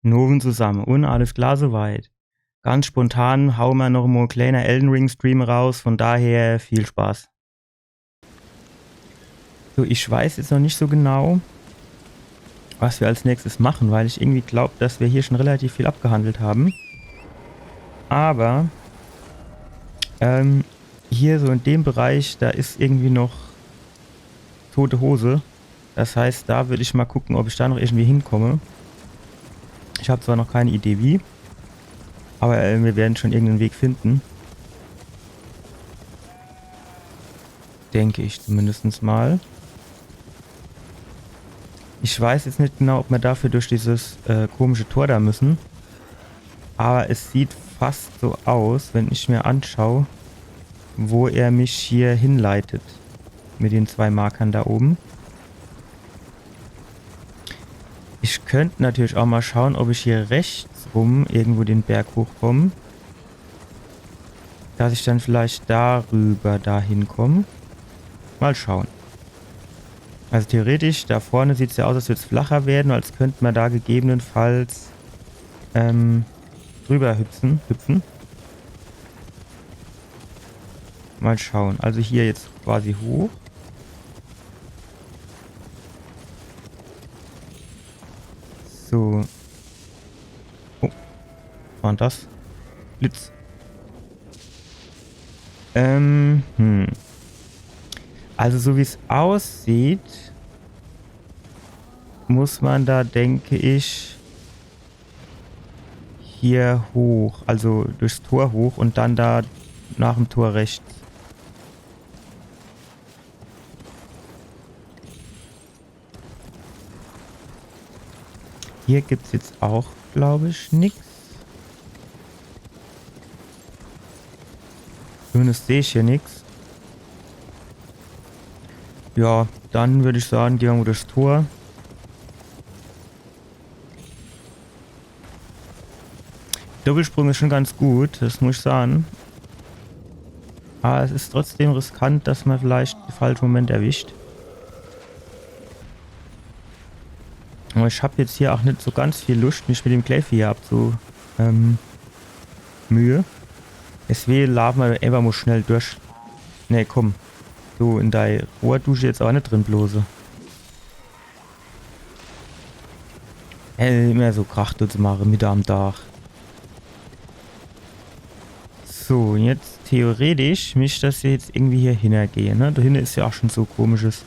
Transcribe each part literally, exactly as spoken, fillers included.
Nowend zusamme. Un alles klar soweit. Ganz spontan haue mer noch mo en kleiner Elden Ring Stream raus. Von daher viel Spaß. So, ich weiß jetzt noch nicht so genau, was wir als nächstes machen, weil ich irgendwie glaub, dass wir hier schon relativ viel abgehandelt haben. Aber ähm, hier so in dem Bereich, da ist irgendwie noch tote Hose. Das heißt, da würde ich mal gucken, ob ich da noch irgendwie hinkomme. Ich habe zwar noch keine Idee wie, aber äh, wir werden schon irgendeinen Weg finden. Denke ich zumindest mal. Ich weiß jetzt nicht genau, ob wir dafür durch dieses äh, komische Tor da müssen. Aber es sieht fast so aus, wenn ich mir anschaue, wo er mich hier hinleitet. Mit den zwei Markern da oben. Ich könnte natürlich auch mal schauen, ob ich hier rechts rum irgendwo den Berg hochkomme. Dass ich dann vielleicht darüber dahin komme. Mal schauen. Also theoretisch, da vorne sieht's ja aus, als würde es flacher werden, als könnte man da gegebenenfalls ähm, drüber hüpfen, hüpfen. Mal schauen. Also hier jetzt quasi hoch. So. Oh. War das? Blitz. Ähm, hm. Also so wie es aussieht, muss man da, denke ich, hier hoch, also durchs Tor hoch und dann da nach dem Tor rechts. Hier gibt's jetzt auch, glaube ich, nix. Zumindest sehe ich hier nix. Ja, dann würde ich sagen, gehen wir mal durchs Tor. Doppelsprung ist schon ganz gut, das muss ich sagen. Aber es ist trotzdem riskant, dass man vielleicht den falschen Moment erwischt. Aber ich habe jetzt hier auch nicht so ganz viel Lust, mich mit dem Kläffi hier abzu... Ähm, Mühe. Deswegen laufen wir einfach mal schnell durch. Nee, komm. Du, in dei Rohr dusche jetzt aber nicht drin blose. Ey, immer so Krach zu machen, Mitte am Tag. So, jetzt theoretisch müsste das jetzt irgendwie hier hingehe, ne? Da hinne ist ja auch schon so komisches.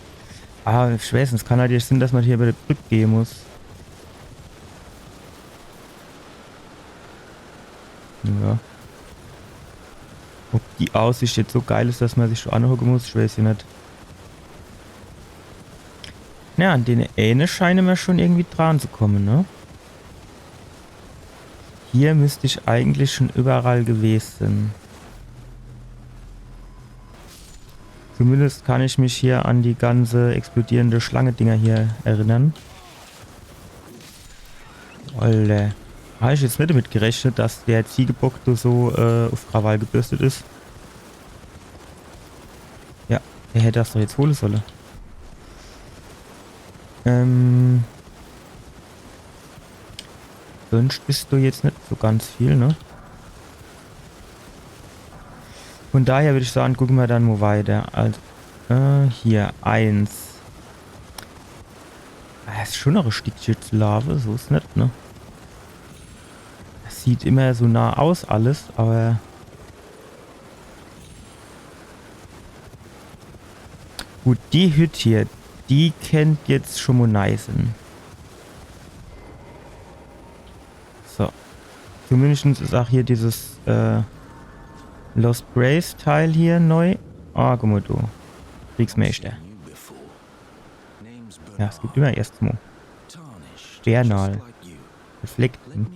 Ah, ich weiß nicht, es kann halt jetzt sein, dass man hier über die Brücke gehen muss. Ja. Ob die Aussicht jetzt so geil ist, dass man sich schon angucken muss, ich weiß ja nicht. Ja, an den Ähne scheinen wir schon irgendwie dran zu kommen, ne? Hier müsste ich eigentlich schon überall gewesen. Zumindest kann ich mich hier an die ganze explodierende Schlange-Dinger hier erinnern. Olle. Habe ich jetzt nicht damit gerechnet, dass der Ziegebock da so äh, auf Krawall gebürstet ist. Ja, der hätte das doch jetzt holen sollen. Ähm. Sonst ist da jetzt nicht so ganz viel, ne? Von daher würde ich sagen, gucken wir dann mal weiter. Also, äh, hier, eins. Ah, ist schon noch ein Stückchen zu laufen, so ist nicht, ne? Das sieht immer so nah aus alles, aber gut, die Hütte hier, die kennt jetzt schon mal nice sein. So. Zumindest ist auch hier dieses äh, Lost Grace Teil hier neu. Ah, guck mal, du. Kriegsmeister. Ja, es gibt immer erst mal. Bernal. Reflekten.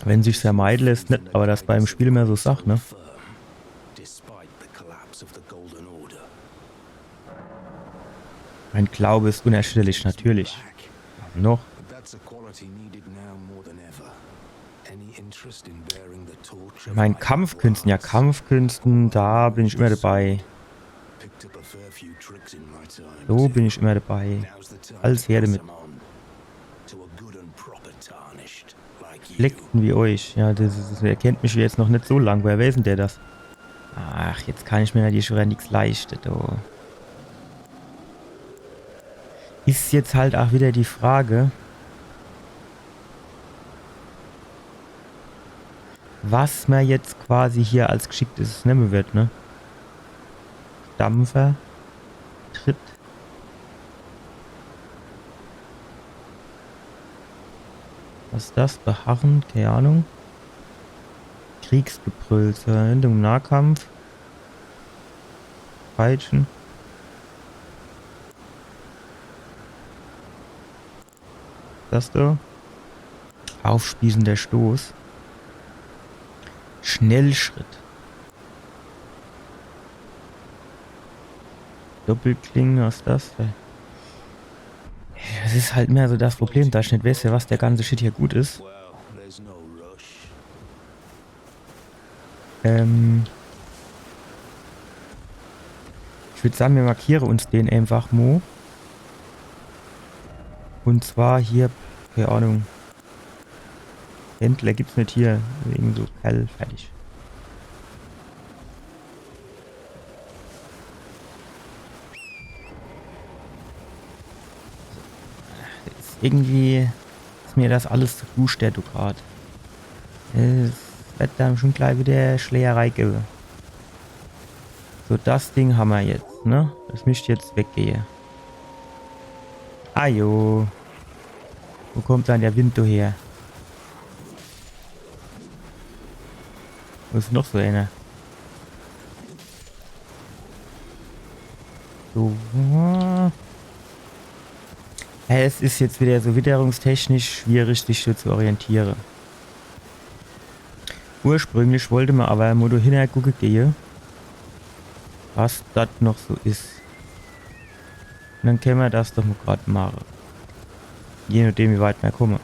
Wenn sich's vermeiden lässt, nicht, aber das beim Spiel mehr so sagt, ne? Mein Glaube ist unerschütterlich, natürlich. Aber noch. Mein Kampfkünsten, ja, Kampfkünsten, da bin ich immer dabei. Picked up a fair few tricks in my time. So bin ich immer dabei. Now's the time Alles to her pass damit. 'Em on to a good and proper tarnished like you. Schlechten wie euch. Ja, das ist, er kennt mich jetzt noch net so lang. Woher weiß denn der das? Ach, jetzt kann ich mir natürlich schon wieder nix leisten, du. Is jetzt halt auch wieder die Frage, was mer jetzt quasi hier als Geschicktes nemme wird, ne? Stampfer, Tritt. Was is das? Beharren? Keine Ahnung. Kriegsgebrüll zur Verwendung im Nahkampf. Peitschen. Das da? Aufspießender Stoß. Schnellschritt. Doppelklinge, was is das? Das is halt mehr so das Problem, dass ich net weiß, für was der ganze Shit hier gut is. Well, there's no rush. Ähm, ich würd sagen, wir markieren uns den einfach mo. Und zwar hier, keine Ahnung. Händler gibt's net hier. Irgend so Kerl, fertig. Is irgendwie is mir das alles zu duster, du grad. Es wird dann schon gleich wieder Schlägerei geben. So, das Ding hammer jetzt, ne? Das müsst jetzt weggehe. Ajo. Wo kommt dann der Wind do her? Wo is noch so einer? So. Es is jetzt wieder so witterungstechnisch schwierig, sich so zu orientieren. Ursprünglich wollte mer aber mo do hinner gucke gehe, was das noch so is. Und dann kenne mer das doch mo grad mache. Je nachdem, wie weit mer komme.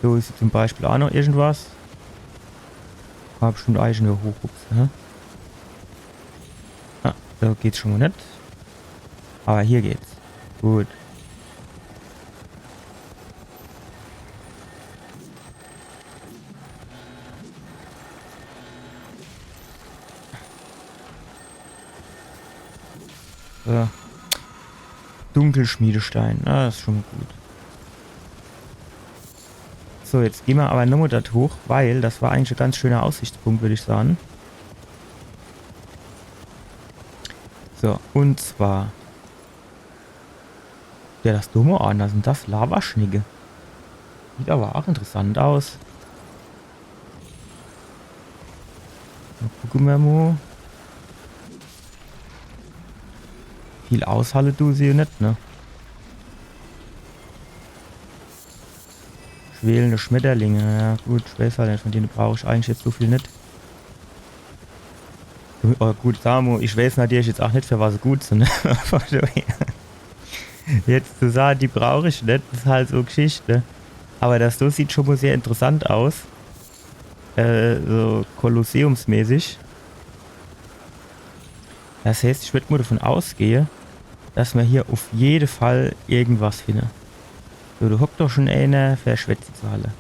So is jetzt zum Beispiel auch noch irgendwas. Kann bestimmt eigentlich nur hoch. Ups, hä? Ah, da geht's schon mo net. Aber hier geht's. Gut. So. Dunkelschmiedestein. Ah, das is schon mo gut. So, jetzt geh mer aber nomo dort hoch, weil das war eigentlich ein ganz schöner Aussichtspunkt, würd ich sagen. So, und zwar. Ja, das do mo an, das sind das Lavaschnecke. Sieht aber auch interessant aus. Dann gucke mer mo. Viel aushalle du sie net, ne? Schwelende Schmetterlinge, ja gut, ich weiß halt net, von denen brauch ich eigentlich jetzt so viel net. Oh, gut, sag mo, ich weiß natürlich jetzt auch net, für was sie gut sind. Jetzt zu sagen, die brauch ich net, is halt so Geschichte. Aber das do sieht schon mo sehr interessant aus. Äh, so kolosseumsmäßig. Das heißt, ich würd mo davon ausgehe, dass mer hier auf jede Fall irgendwas finne. So, do hockt doch schon einer, verschwätzt zu alle.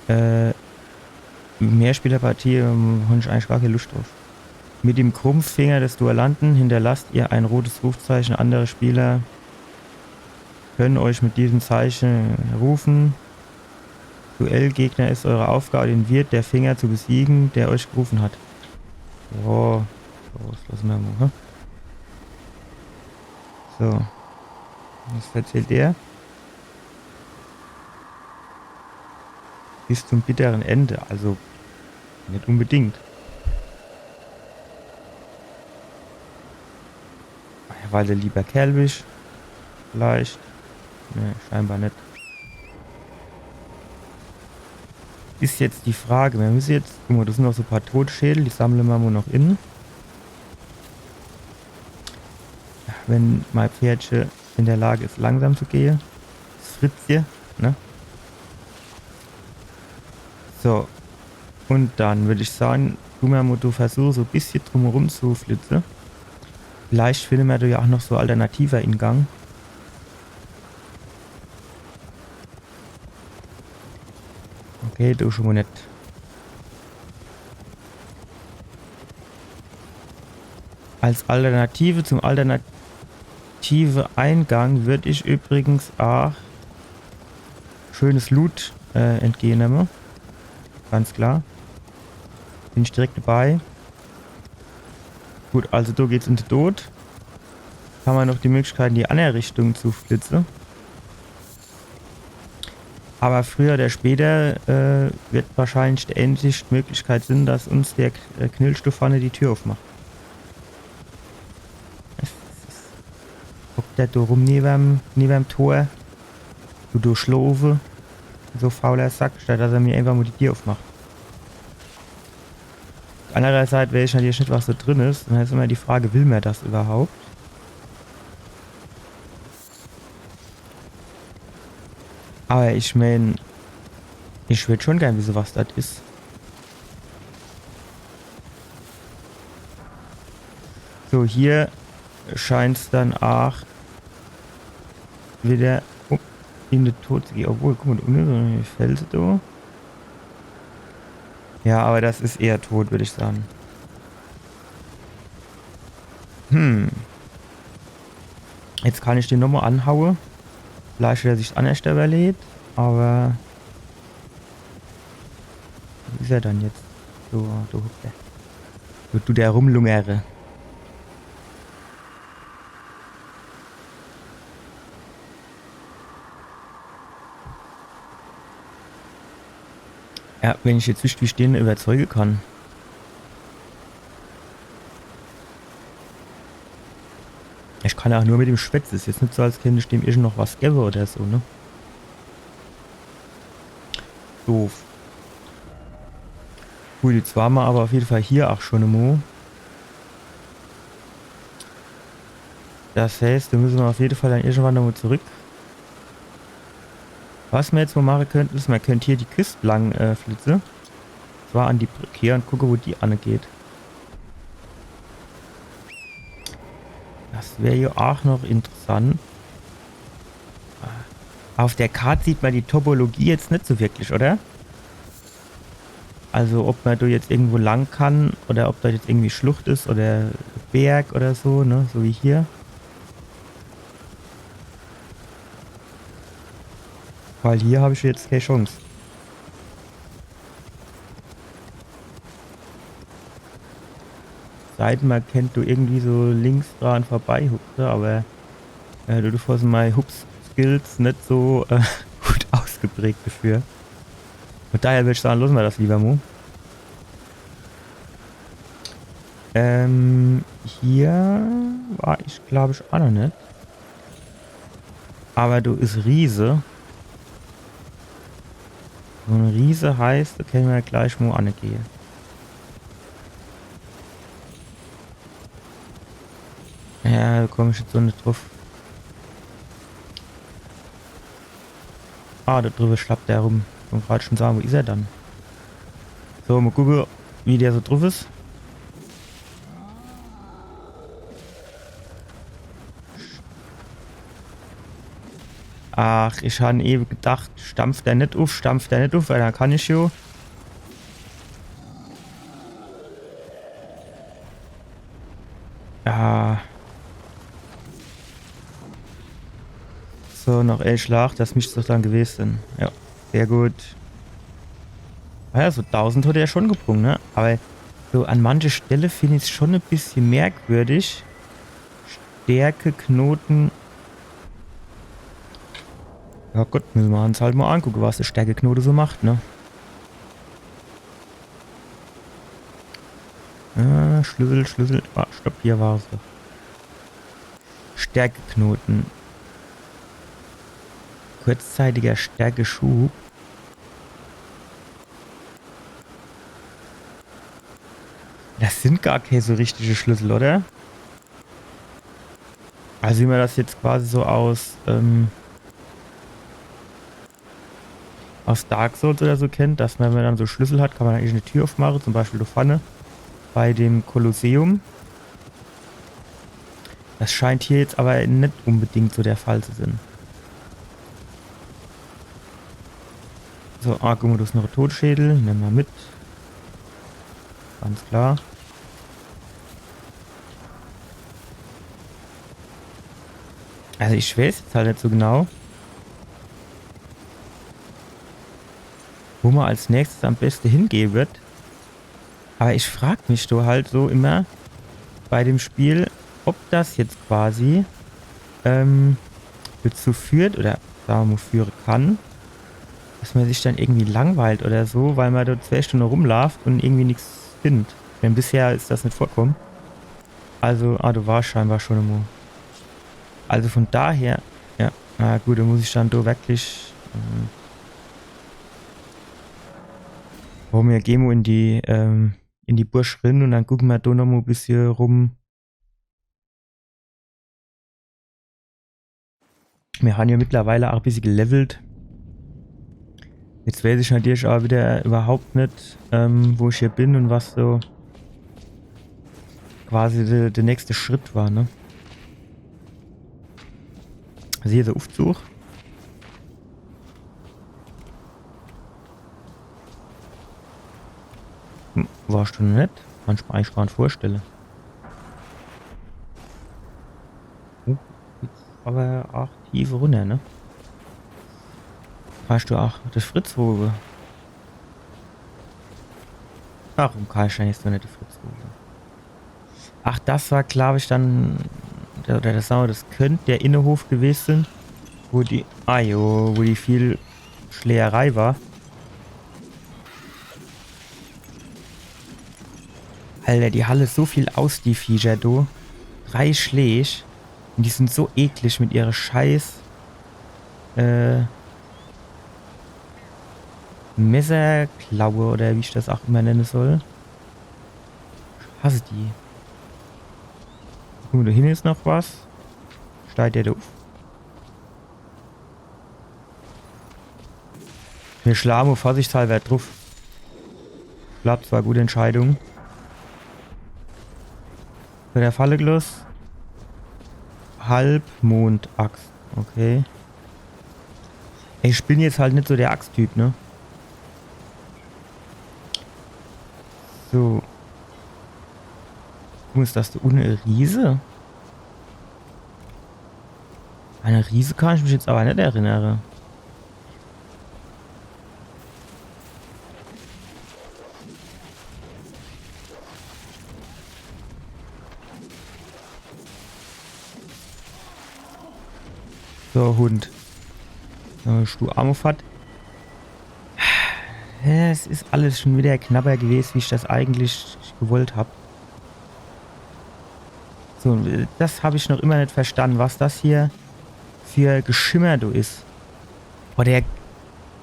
Äh, Mehrspielerpartie, ähm, hab ich eigentlich gar keine Lust drauf. Mit dem Krummfinger des Duellanten hinterlasst ihr ein rotes Rufzeichen. Andere Spieler können euch mit diesem Zeichen rufen. Duellgegner ist eure Aufgabe, den Wirt der Finger zu besiegen, der euch gerufen hat. Ja, so, das lasse mer mo, hä? So. Was erzählt der? Bis zum bitteren Ende, also net unbedingt. Ja, weil de lieber Kerl bist. Vielleicht. Ne, scheinbar net. Is jetzt die Frage, mir müsse jetzt, guck mo, das sind noch so paar Totschädel, die sammle mer mo noch in. Wenn mein Pferdche in der Lage is, langsam zu gehe. Das Fritzje, ne? So. Und dann würd ich sage, du mer mo, du versuch so e bissje drumherum zu flitze. Vielleicht finne mer do ja ach noch so alternative Ingang. Okay, do schon mo net. Als Alternative zum alternative Eingang würd ich übrigens ach schönes Loot äh, entgegennemme. Ganz klar. Bin ich direkt dabei. Gut, also do geht's in de Tod. Hammer noch die Möglichkeit, in die andere Richtung zu flitze. Aber früher oder später äh, wird wahrscheinlich die einzigste Möglichkeit sein, dass uns der K- äh, Knilch do vorne die Tür aufmacht. Es, es, es, hockt der do rum neben, neben Tor? Du, du Schlove. So fauler Sack, statt dass er mir einfach mo die Tür aufmacht. Andererseits weiß ich natürlich net, was do drin is. Und dann is immer die Frage, will mer das überhaupt? Aber ich mein, ich würd schon gern wisse, was das is. So, hier scheint's dann ach wieder oh, in de Tod zu gehen. Obwohl, guck mo, do unne sin die Felse do. Ja, aber das is eher Tod, würd ich sage. Hm. Jetzt kann ich den nomo anhaue. Vielleicht hat er sich's annerscht überlegt, aber wo is er dann jetzt? So, do hockt er. Do dut er rumlungere. Ja, wenn ich jetzt wüsst, wie ich den überzeuge kann. Ich kann ja ach nur mit ihm schwätze. Is jetzt net so, als kennt ich dem irgend noch was gewwe oder so, ne? Doof. Gut, jetzt ware mer aber auf jeden Fall hier ach schon emo. Das heißt, do müsse mer auf jeden Fall dann irgendwann nomo zurück. Was mer jetzt mo mache könnt, is, mer könnt hier die Küst lang äh, flitze. Zwar an die Brück hier und gucke, wo die angeht. Das wär ja ach noch interessant. Auf der Kart sieht mer die Topologie jetzt net so wirklich, oder? Also ob mer do jetzt irgendwo lang kann oder ob do jetzt irgendwie Schlucht is oder Berg oder so, ne? So wie hier. Weil hier hab ich jetzt kee Chance. Sei denn, mer kennt do irgendwie so links dran vorbei hupse, aber äh, do, do sin mei Hups-Skills net so äh, gut ausgeprägt dafür. Von daher würd ich sage, losse mer das lieber mo. Ähm, hier war ich, glaub ich, ach noch net. Aber do is Riese. Und Riese heißt, do kenne mer gleich mo angehe. Ja, do komm ich jetzt so net druff. Ah, do drüwwe schlappt der rum. Ich wollt grad schon sage, wo is er dann? So, mo gucke, wie der so druff is. Ach, ich han ewe gedacht, stampft der net uff, stampft der net uff, weil dann kann ich jo. Ja. So, noch ee Schlag, das misst's doch dann gewese sin. Ja, sehr gut. Ah ja, so tausend hat er ja schon gebrung, ne? Aber so an manche Stelle find ich's schon e bissje merkwürdig. Stärkeknoten. Ja gut, müsse mer uns halt mo angucke, was de Stärkeknote so macht, ne? Äh, Schlüssel, Schlüssel. Ah, stopp, hier war se. Stärkeknoten. Kurzzeitiger Stärkeschub. Das sin gar kee so richtige Schlüssel, oder? Also wie mer das jetzt quasi so aus, ähm, aus Dark Souls oder so kennt, dass man, wenn man dann so Schlüssel hat, kann man eigentlich eine Tür aufmachen, zum Beispiel da vorne bei dem Kolosseum. Das scheint hier jetzt aber net unbedingt so der Fall zu sein. So, ah, guck mal, da ist noch ein Totschädel. Nehmen wir mit. Ganz klar. Also ich weiß jetzt halt nicht so genau, wo man als nächstes am besten hingehen wird. Aber ich frag mich doch halt so immer bei dem Spiel, ob das jetzt quasi ähm, dazu führt oder sagen wir mal führen kann, dass man sich dann irgendwie langweilt oder so, weil man dort zwei Stunden rumläuft und irgendwie nichts findet. Denn bisher ist das nicht vorgekommen. Also, ah, du warst scheinbar schon immer. Also von daher, ja, na gut, da muss ich dann doch wirklich. Ähm, wo wir gehen wir in die, ähm, in die Burg rin und dann gucken wir da noch mal ein bisschen rum. Wir haben ja mittlerweile auch ein bisschen gelevelt. Jetzt weiß ich natürlich auch wieder überhaupt nicht, ähm, wo ich hier bin und was so quasi der, der nächste Schritt war, ne? Also hier der Aufzug. Hm, warst du noch nicht? Kann ich mir eigentlich gar nicht vorstellen. Oh, jetzt aber auch tief runter, ne? Kannst du auch das Fritz rufen? Warum kann ich denn jetzt so nicht das Fritz rufen? Ach, das war, glaube ich, dann, oder das, das könnte der Innenhof gewesen sein, wo die, ah jo, wo die viel Schlägerei war. Alter, die halle so viel aus, die Viecher, du. Drei Schläge. Und die sind so eklig mit ihrer scheiß, äh, Messerklaue oder wie ich das auch immer nennen soll. Ich hasse die. Guck mal, da hinten ist noch was. Steigt der da auf? Wir schlagen mal vorsichtshalber drauf. Klappt, war gute Entscheidung. Bei der Falle los. Halbmond-Axt. Okay. Ey, ich bin jetzt halt nicht so der Axttyp, ne? So. Guck mal, ist das da unten ein Riese? An einen Riese kann ich mich jetzt aber nicht erinnern. So, Hund. So, Stu Armufat. Ja, es ist alles schon wieder knapper gewesen, wie ich das eigentlich gewollt hab. So, das hab ich noch immer nicht verstanden, was das hier für Geschimmer do is. Boah, der,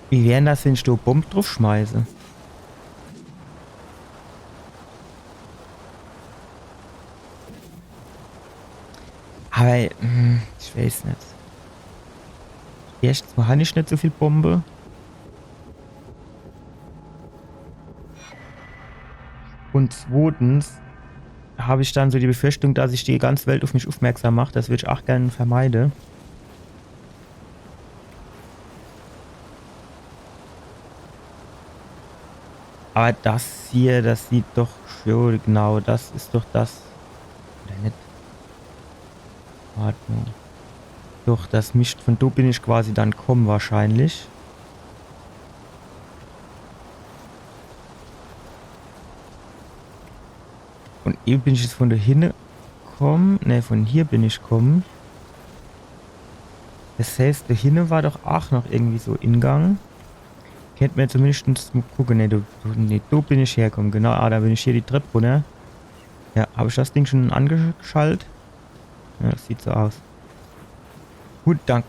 wie wär denn das, wenn ich do Bomb draufschmeiße? Aber, hm, ich weiß nicht. Erstens mal hab ich nicht so viel Bombe. Und zweitens habe ich dann so die Befürchtung, dass ich die ganze Welt auf mich aufmerksam mache. Das würde ich auch gerne vermeiden. Aber das hier, das sieht doch schon, genau, das ist doch das. Oder nicht? Warte mal. Doch, das mischt, von do bin ich quasi dann komm wahrscheinlich. Und eben bin ich jetzt von do hinne komm. Ne, von hier bin ich komm. Das heißt, do hinne war doch auch noch irgendwie so Ingang. Kennt mir zumindest mal gucken. Ne, do, do, ne, do bin ich herkomm. Genau, ah, da bin ich hier die Treppe runter. Ja, hab ich das Ding schon angeschaltet? Ja, das sieht so aus. Gut, dann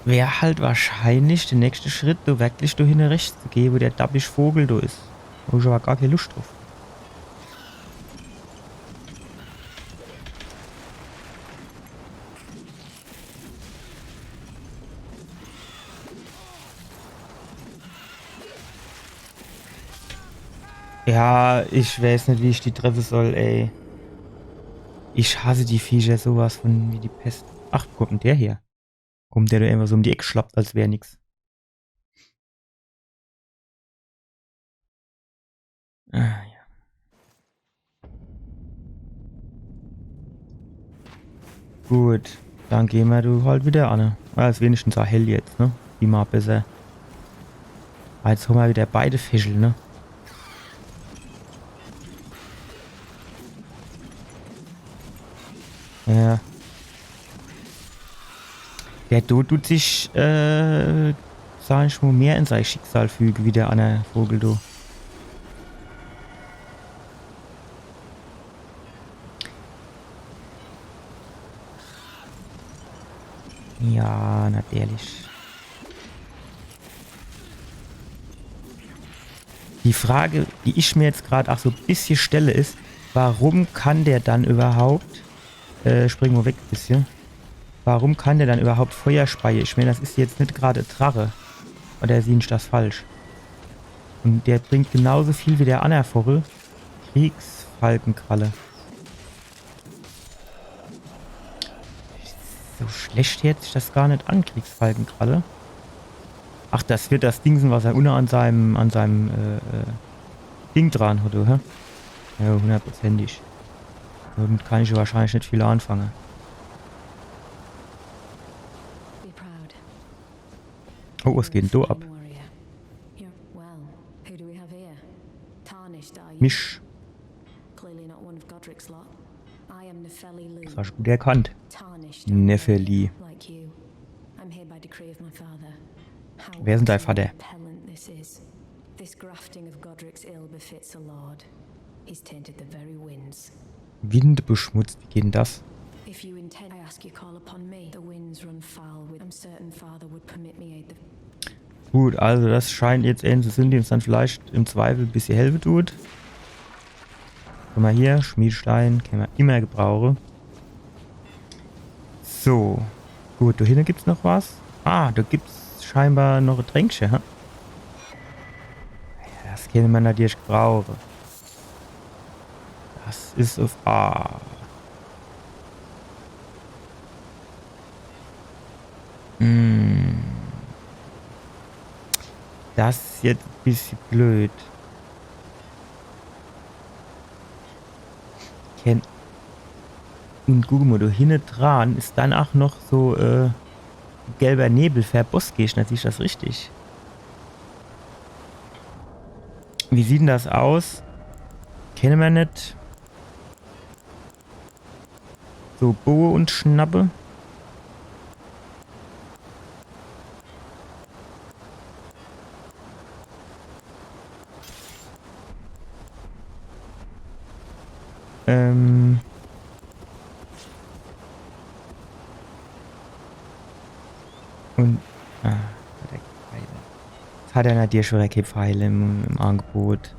wär halt wahrscheinlich der nächste Schritt, do wirklich do hinne rechts zu gehen, wo der dabbisch Vogel do is. Hab ich aber gar keine Lust drauf. Ja, ich weiß net, wie ich die treffe soll, ey. Ich hasse die Viecher sowas von wie die Pest. Ach, wo kommt denn der her? Kommt der do einfach so um die Eck geschlappt, als wär nix. Ah, ja. Gut, dann gehn mer do halt wieder anne. Ja, is wenigstens aa hell jetzt, ne? Immer besser. Ah, jetzt hommer wieder beide Fischel, ne? Ja. Der do tut sich, äh, sag ich mo, mehr in sei Schicksal füge wie der anner Vogel do. Ja, natürlich. Die Frage, die ich mir jetzt grad aa so e bissje stelle, is, warum kann der dann überhaupt, äh, spring mo weg e bissje, warum kann der dann überhaupt Feuer speie? Ich mein, das is jetzt net grad e Drache. Oder sieh ich das falsch? Und der bringt genauso viel wie der anner Vogel. Kriegsfalkenkralle. So schlecht hört sich das gar net an, Kriegsfalkenkralle. Ach, das wird das Ding sein, was er unne an seinem, an seinem, äh, äh, Ding dran hat, oder? Ja, hundertprozentig. Damit kann ich wahrscheinlich net viel anfange. Be proud. Oh, was geht denn do ab? Warrior. You're, well, who do we have here? Tarnished, are you? Misch. Clearly not one of Godrick's lot. I am Nepheli Loux. Das hast du gut erkannt. Tarnished, Nepheli. Like you. I'm here by decree of my father. How Wer ist denn dein Vater? Repellent this is. This grafting of Godrick's ill befits a lord. He's tainted the very winds. Wind beschmutzt, wie geht denn das? If you intend, I ask you call upon me. The winds run foul with. I'm certain father would permit me aid the Gut, also das scheint jetzt een zu sinn, die uns dann vielleicht im Zweifel e bissje helfe tut. Guck mo hier, Schmiedstein, kenne mer immer gebrauche. So. Gut, do hinne gibt's noch was. Ah, do gibt's scheinbar noch e Tränkche, hä? Ja, das kenne mer natürlich gebrauche. Das is uff A. Hm. Das is jetzt e bissje blöd. Ken-, und guck mo, do hinne dran is dann aa noch so, äh, gelber Nebel für Bossgegner, sieh ich das richtig? Wie sieht denn das aus? Kenne mer net. So, Boe und Schnappe. Ähm. Und, ah, hat er keine Pfeile. Jetzt hat er natürlich schon keine Pfeile im, im Angebot.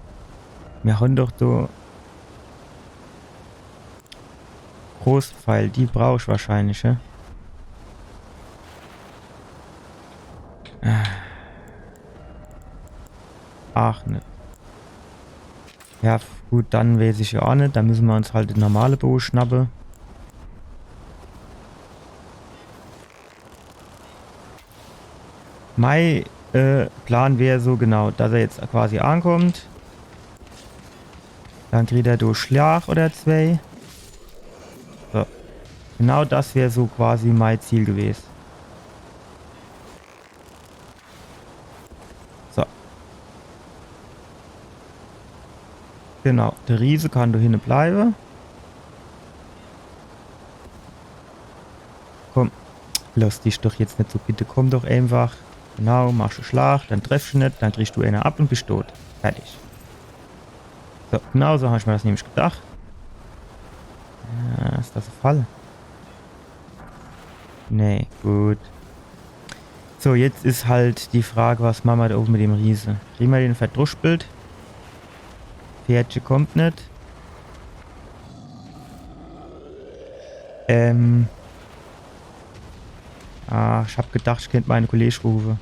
Mir han doch do Großpfeil, die brauch ich wahrscheinlich, ja? Ah. Ach, ne. Ja, f-, gut, dann weiß ich ja aa net. Dann müsse mer uns halt de normale Boe schnappe. Mei, äh, Plan wär so genau, dass er jetzt quasi ankommt. Dann kriegt er do Schlag oder zwei. So. Genau das wär so quasi mei Ziel gewes. So. Genau, de Riese kann do hinne bleibe. Komm, lass dich doch jetzt net so, bitte komm doch einfach. Genau, machsch e Schlag, dann treffsch net, dann kriegsch du eener ab und bisch tot. Fertig. So, genau so hab ich mir das nämlich gedacht. Ja, is das e Fall? Nee, gut. So, jetzt is halt die Frage, was mache mer do owwe mit dem Riese? Kriege mer den verdruschpelt? Pferdche kommt net. Ähm. Ah, ich hab gedacht, ich kennt mei Kolleg rufe.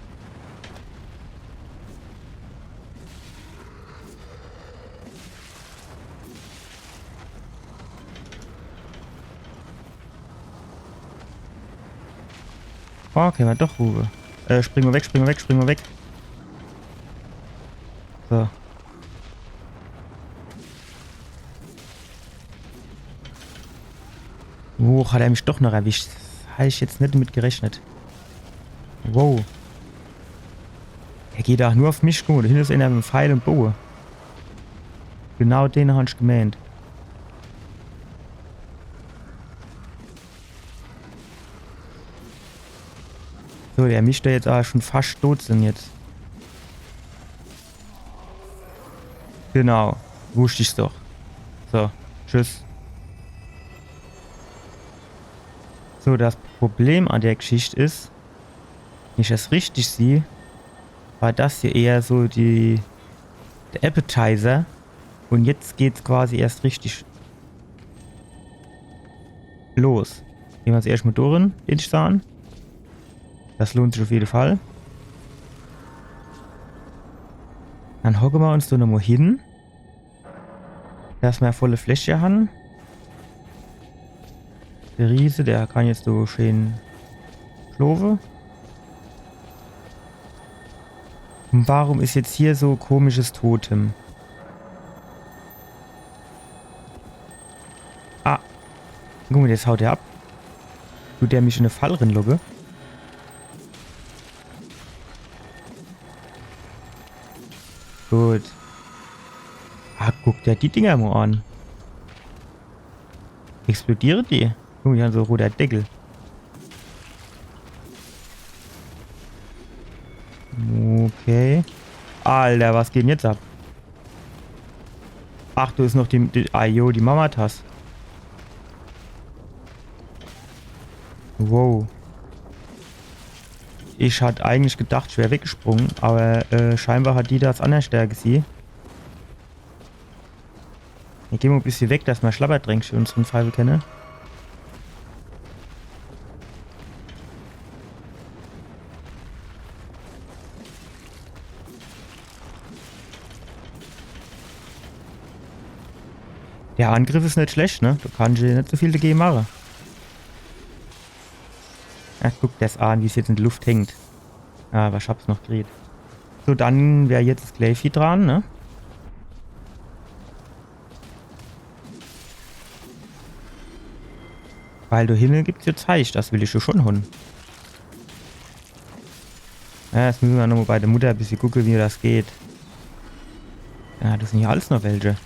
Oh, kenne mer doch rufe. Äh, spring mo weg, spring mo weg, spring mo weg. So. Huch, hat er mich doch noch erwischt. Hab ich jetzt net mit gerechnet. Wow. Er geht ach nur uff mich. Guck mo, do hinne is ener mit em Pfeil un Boge. Genau den hab ich gemeent. So, der misst jetzt ach schun fascht dot sin jetzt. Genau, wusst ich's doch. So, tschüss. So, das Problem an der Geschicht is, wenn ich das richtig sieh, war das hier eher so die, der Appetizer. Un jetzt geht's quasi erscht richtig los. Gehn mer jetzt erscht mo durch, den Zahn. Das lohnt sich uff jede Fall. Dann hocke mer uns do nochmo hin. Dass mer volle Fläschje han. Der Riese, der kann jetzt so schee schlofe. Un warum is jetzt hier so komisches Totem? Ah. Guck mo, jetzt haut der ab. Dut der mich in e Fall rinlocke? Gut. Ah, guck der die Dinger mo an. Explodiere die? Guck, die han so roter Deckel. Okay. Alter, was geht denn jetzt ab? Ach, do is noch die, die, ah jo, die Mama-Tass. Wow. Ich hat eigentlich gedacht, ich wär weggesprunge, awwer, äh, scheinbar hat die das annerschter gesieh. Ich geh mo e bissje weg, dass mer Schlabbertränkche uns rinpfeife kenne. Der Angriff is net schlecht, ne? Do kann ich net so viel dagege mache. Ach, guck das an, wie's jetzt in de Luft hängt. Ah, awwer ich hab's noch gekriet. So, dann wär jetzt das Gläfi dran, ne? Weil do hinne gibt's jo Zeich, das will ich jo schun hon. Ja, jetzt misse mer nochmo bei de Mutter e bissje gucke, wie das geht. Ja, das sin jo alles noch welche.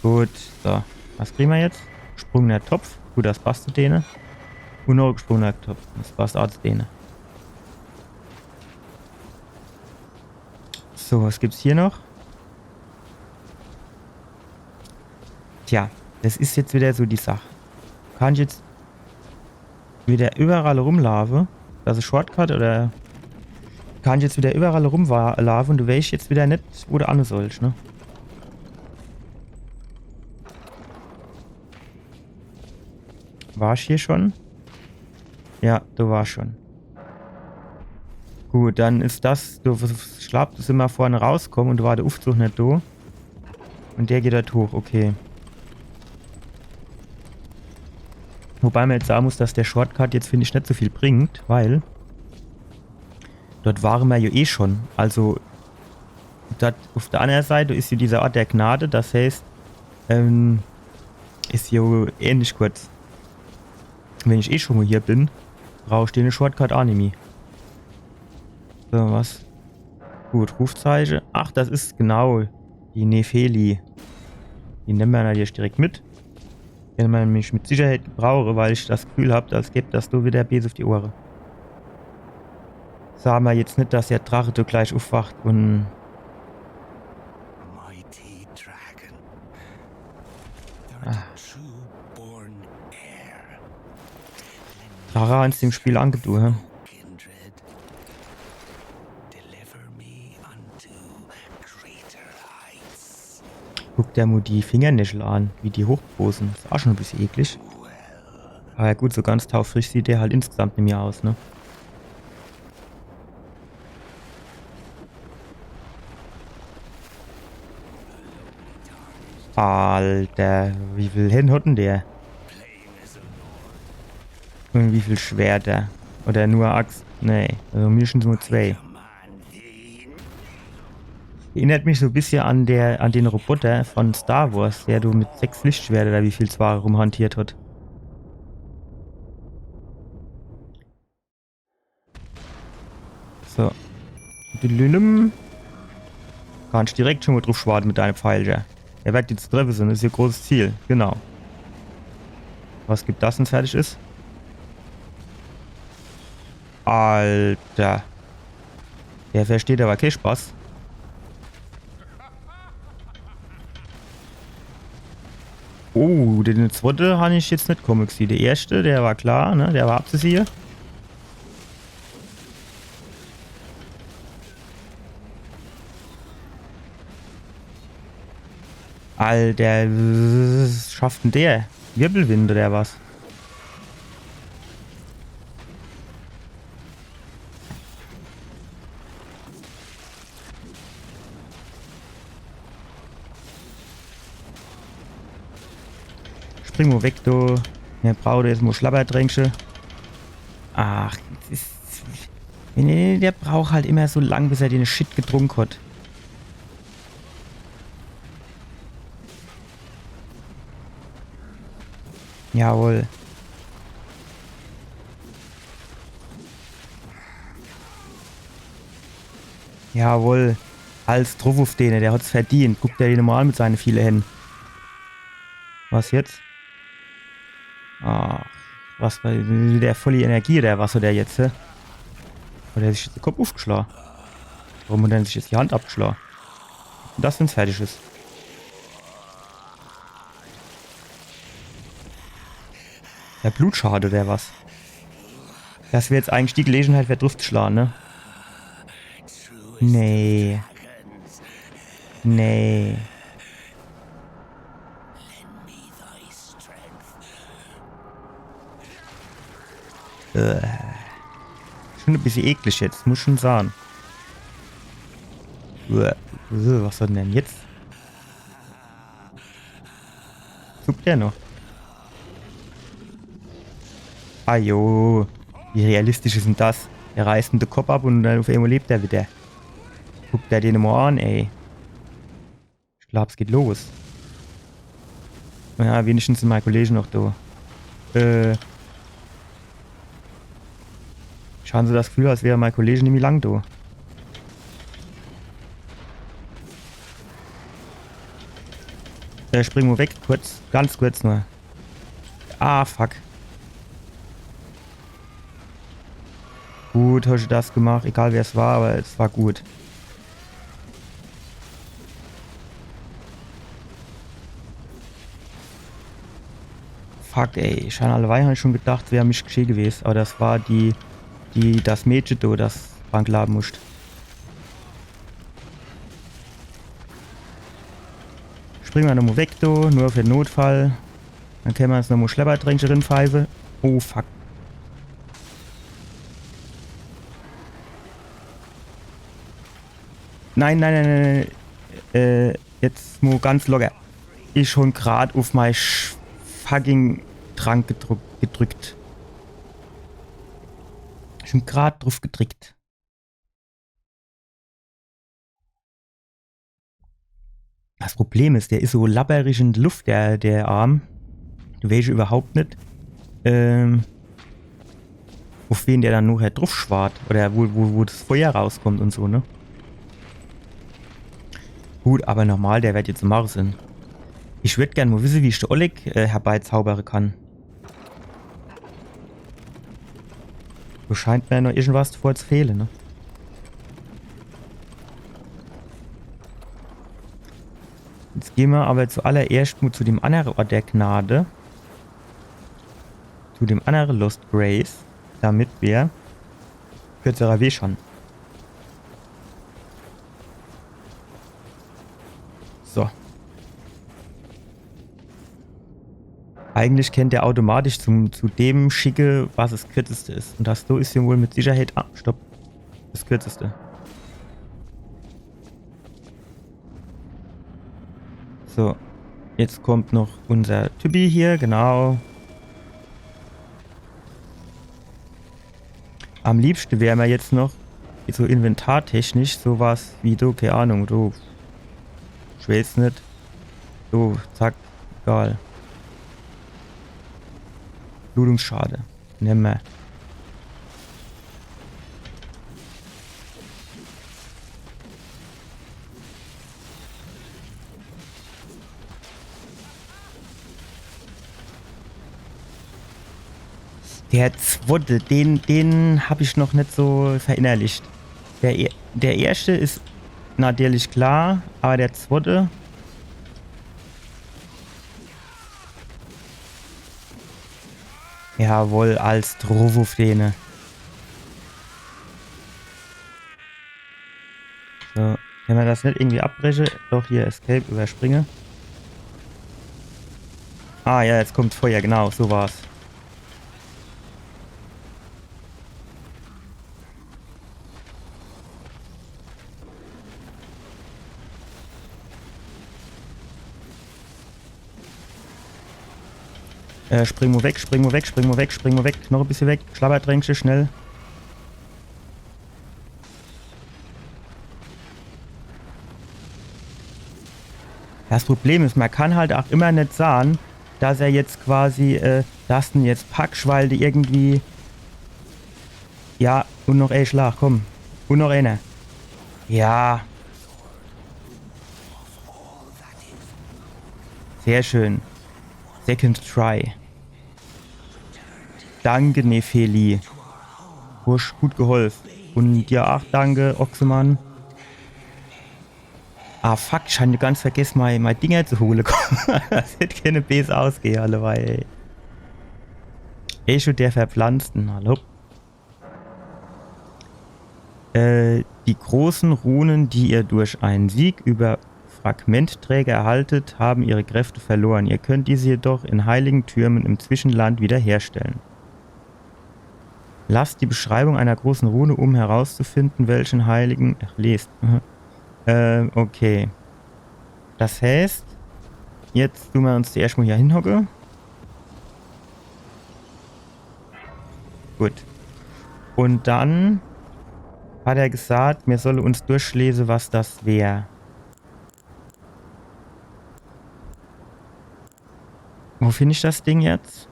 Gut, so. Was krien mer jetzt? Gesprungener Topf. Gut, das passt zu dene. Un noch gesprungener Topf. Das passt ach zu dene. So, was gibt's hier noch? Tja, das is jetzt widder so die Sach. Kann ich jetzt widder üwwerall rumlaafe? Das is Shortcut oder kann ich jetzt widder üwwerall rumlaafe un du weesch jetzt widder net, wo du anne sollsch, ne? War ich hier schun? Ja, do war ich schun. Gut, dann is das, do, ich glaab, do sin mer vorne rauskomme un do war de Uffzuch net do. Un der geht dort hoch, okay. Wobei mer jetzt sage muss, dass der Shortcut jetzt, find ich, net so viel bringt, weil dort ware mer jo eh schun. Also, dort uff der annere Seit is jo dieser Ort der Gnade, das heißt, ähm, is jo ähnlich kurz. Wenn ich eh schun mo hier bin, brauch ich dene Shortcut ach nimmi. So, was? Gut, Rufzeiche. Ach, das is genau die Nepheli. Die nemme mer natürlich direkt mit. Kenne mer nämlich mit Sicherheit gebrauche, weil ich das Gefühl hab, das gibt das do widder bees uff die Ohre. Sage mer jetzt net, dass der Drache do gleich uffwacht un Mighty dragon. Thou art a true born heir. Drache han's dem Spiel angedu, hä? Kindred. Deliver me unto greater heights. Guck der mo die Fingernächel an, wie die hochwusse. Is ach schun e bissje eklig. Awwer ja gut, so ganz taufrisch sieht der halt insgesamt nimmi aus, ne? Alter, wie viel Hänn hat denn der? Plain as a lord. Und wie viel Schwerter? Oder nur Axt? Nee, also mindestens nur zwei. Erinnert mich so e bissche an der, an den Roboter von Star Wars, der do mit sechs Lichtschwerter oder wie viel zwar rumhantiert hat. So. Dülülüm. Kannst direkt schon mal drauf schwade mit deine Pfeile. Er wird jetzt treffe, das is ihr großes Ziel. Genau. Was gibt das, wenn's fertig is? Alter. Der versteht aber kee Spaß. Oh, den zweite han ich jetzt net komme gesieh. Der erste, der war klar, ne? Der war abzusiehe. Alter, was schafft denn der? Wirbelwind oder was? Spring mo weg, du. Mir brauche jetzt mo Schlabbertränkche. Ach, das is, nee, nee, der braucht halt immer so lang, bis er den Shit getrunk hat. Jawohl. Jawohl. Alles druff uff dene, der hat's verdient. Guck der den mo an mit seine viele Hänn. Was jetzt? Ach, was war der voll die Energie, der, was hat der jetzt, hä? Hat der sich jetzt de Kopp uffgeschlaa? Warum hat er sich jetzt die Hand abgeschlaa? Das, wenn's fertig is. Der Blutschade, der was? Das wär jetzt eigentlich die Gelegenheit, wer druffzuschlaa, ne? Nee. Nee. Äh. Schon e bissche eklig jetzt, muss schon saan. Äh, äh, was hat denn jetzt? Zuckt der noch? Ajo, wie realistisch is denn das? Er reißt em de Kopp ab und dann uff emol lebt er wieder. Guck der den mo an, ey. Ich glaab, es geht los. Naja, wenigstens sin mei Kollege noch do. Äh. Ich han so das Gefühl, als wär mei Kollege nimmi lang do. Äh, spring mo weg, kurz, ganz kurz nur. Ah, fuck. Gut, hast du das gemacht, egal wer es war, aber es war gut. Fuck, ey. Ich han alleweil schon gedacht, wär mich gescheh gewes. Aber das war die, die, das Mädche do, das dran glaawe muscht. Spring mer nomo weg do, nur für den Notfall. Dann kenne mer uns nomo Schlabbertränkche rinpfeife. Oh, fuck. Nein, nein, nein, nein, nein. Äh, jetzt mo ganz locker. Ich schon grad uff mei Sch-, fucking Trank gedrück-, gedrückt. Schon grad druff gedrückt. Das Problem is, der is so labberig in de Luft, der, der Arm. Du weescht überhaupt net, ähm, uff wen der dann nochher druff schwart. Oder wo, wo, wo das Feuer rauskommt und so, ne? Gut, aber normal, der werd jetzt im Arsch sin. Ich würd gern mo wisse, wie ich de Oleg, äh, herbeizaubere kann. Do scheint mer noch irgendwas vor zu fehle, ne? Jetzt gehn mer aber zuallererscht mo zu dem annere Ort der Gnade. Zu dem annere Lost Grace, damit mer kürzerer Weg han. So. Eigentlich kennt der automatisch zum, zu dem schicke, was es kürzeste is. Und das do is jo wohl mit Sicherheit, ah, stopp, das kürzeste. So, jetzt kommt noch unser Typi hier, genau. Am liebschte wär mer jetzt noch, so inventartechnisch, so was wie do, kee Ahnung, do, ich weeß net. So, zack, egal. Blutungsschade. Nemme mer. Der zwotte, den, den hab ich noch net so verinnerlicht. Der, e- der erschte is natürlich klar, awwer der zwotte. Jawohl, als druff uff dene. So, kann mer das net irgendwie abbreche? Doch, hier, Escape, überspringe. Ah ja, jetzt kommt Feuer, genau, so war's. Äh, spring mo weg, spring mo weg, spring mo weg, spring mo weg. Noch e bissje weg. Schlabbertränkche, schnell. Das Problem is, mer kann halt ach immer net sahn, dass er jetzt quasi, äh, dass en jetzt packsch, weil de irgendwie. Ja, un noch e Schlag, komm. Un noch eener. Ja. Sehr schön. Second try. Danke, Nefeli. Du hasch gut geholf. Un dir ach danke, Ochsemann. Ah, fuck, ich han ganz vergess, mei, mei Dinger zu hole. Das hätt kenne bees ausgehe, alleweil, ey. Echo der Verpflanzten, hallo. Äh, die großen Runen, die ihr durch einen Sieg über Fragmentträger erhaltet, haben ihre Kräfte verloren. Ihr könnt diese jedoch in heiligen Türmen im Zwischenland wiederherstellen. Lasst die Beschreibung einer großen Rune, um herauszufinden, welchen heiligen... Ach, lest. Mhm. Äh, okay. Das heißt, jetzt tun mer uns zuerscht mo hier hinhocke. Gut. Un dann hat er gesagt, mir solle uns durchlese, was das wär. Wo find ich das Ding jetzt?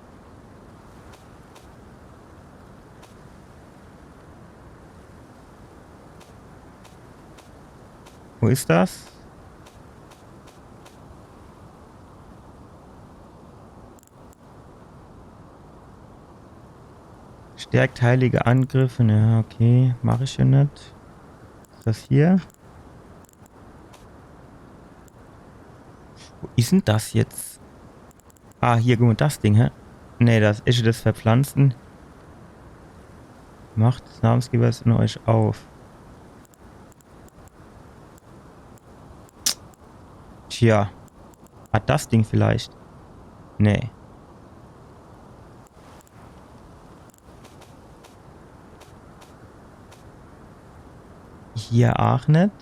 Wo is das? Stärkt heilige Angriffe. Ja, okay. Mach ich jo net. Is das hier? Wo is en das jetzt? Ah, hier, guck mo, das Ding, hä? Nee, das Echo des Verpflanzten. Macht des Namensgebers in euch auf. Tja. Hat das Ding vielleicht? Nee. Hier ach net.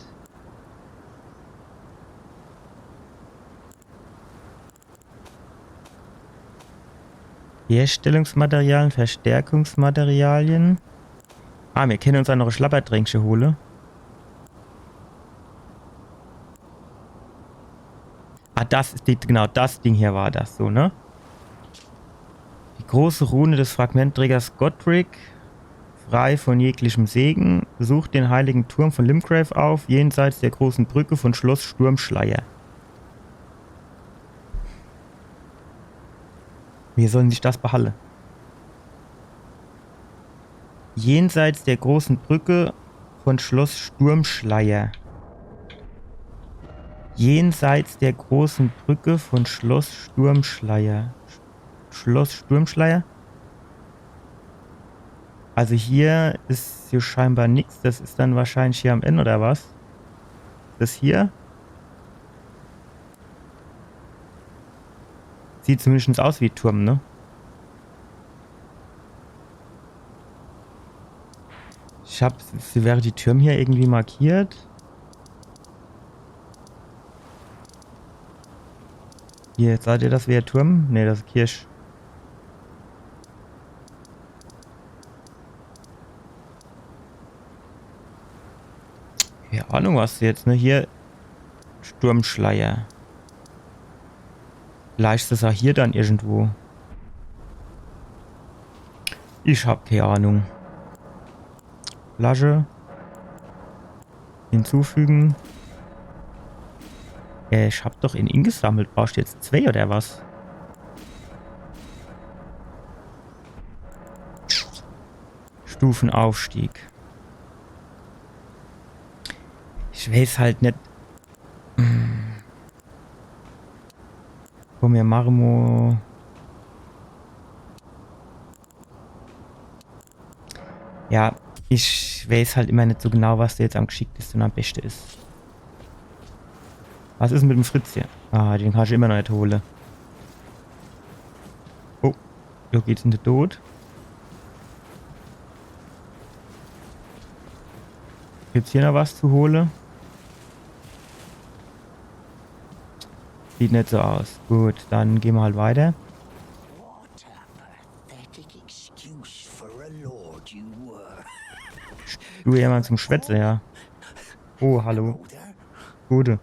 Herstellungsmaterialien, Verstärkungsmaterialien. Ah, mir kenne uns ach noch e Schlabbertränkche hole. Ah, das is die, genau, das Ding hier war das, so, ne? Die große Rune des Fragmentträgers Godrick, frei von jeglichem Segen, sucht den heiligen Turm von Limgrave auf, jenseits der großen Brücke von Schloss Sturmschleier. Mir solle sich das behalle. Jenseits der großen Brücke von Schloss Sturmschleier. Jenseits der großen Brücke von Schloss Sturmschleier. Sch-, Schloss Sturmschleier? Also hier is jo scheinbar nix. Das is dann wahrscheinlich hier am Ende, oder was? Das hier? Sieht zumindest aus wie Turm, ne? Ich hab, wäre die Türm hier irgendwie markiert? Hier, seht ihr das, wie der Turm? Ne, das is Kirch. Ahnung, was jetzt, ne? Hier Sturmschleier. Vielleicht is das auch hier dann irgendwo. Ich hab keine Ahnung. Flasche. Hinzufügen. Äh, ich hab doch in ingesammelt. Brauchst du jetzt zwei oder was? Stufenaufstieg. Ich weiß halt net. Hm. Komm, mir mache mo. Ja, ich weiß halt immer net so genau, was do jetzt am geschicktesten und am beste is. Was is mit dem Fritz hier? Ah, den kann ich immer noch net hole. Oh, do geht's in de Tod. Gibt's hier noch was zu hole? Sieht net so aus. Gut, dann gehen wir halt weiter. What a pathetic excuse for a lord you were. Du jemand zum Schwätze, ja. Oh, hallo. Hello there. Gute.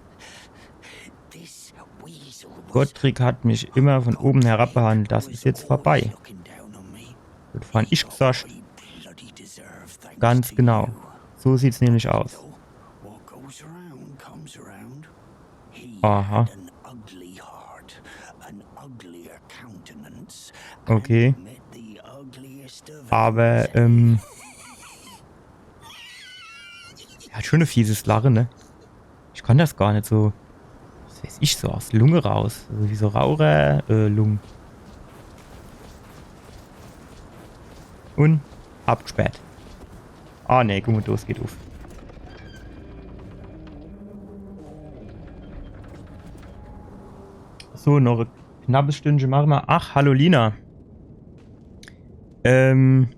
This weasel was Gottrick hat mich immer von oben herab behandelt. Das is jetzt vorbei. Looking down on me. Das fand ich gesagt. He bloody deserved thanks Ganz to genau. You. So sieht's nämlich aus. Though what goes around comes around. He Aha. had an ugly heart, an uglier countenance, Okay. and met the ugliest of Aber, ähm, er hat schon e fieses Lache, ne? Ich kann das gar net so, was weiß ich, so aus Lunge raus. Also wie so Raucher, äh, Lungen. Und abgesperrt. Ah, ne, guck mo, das geht uff. So, noch e knappes Stündche mache mer. Ach, hallo Lina. Ähm,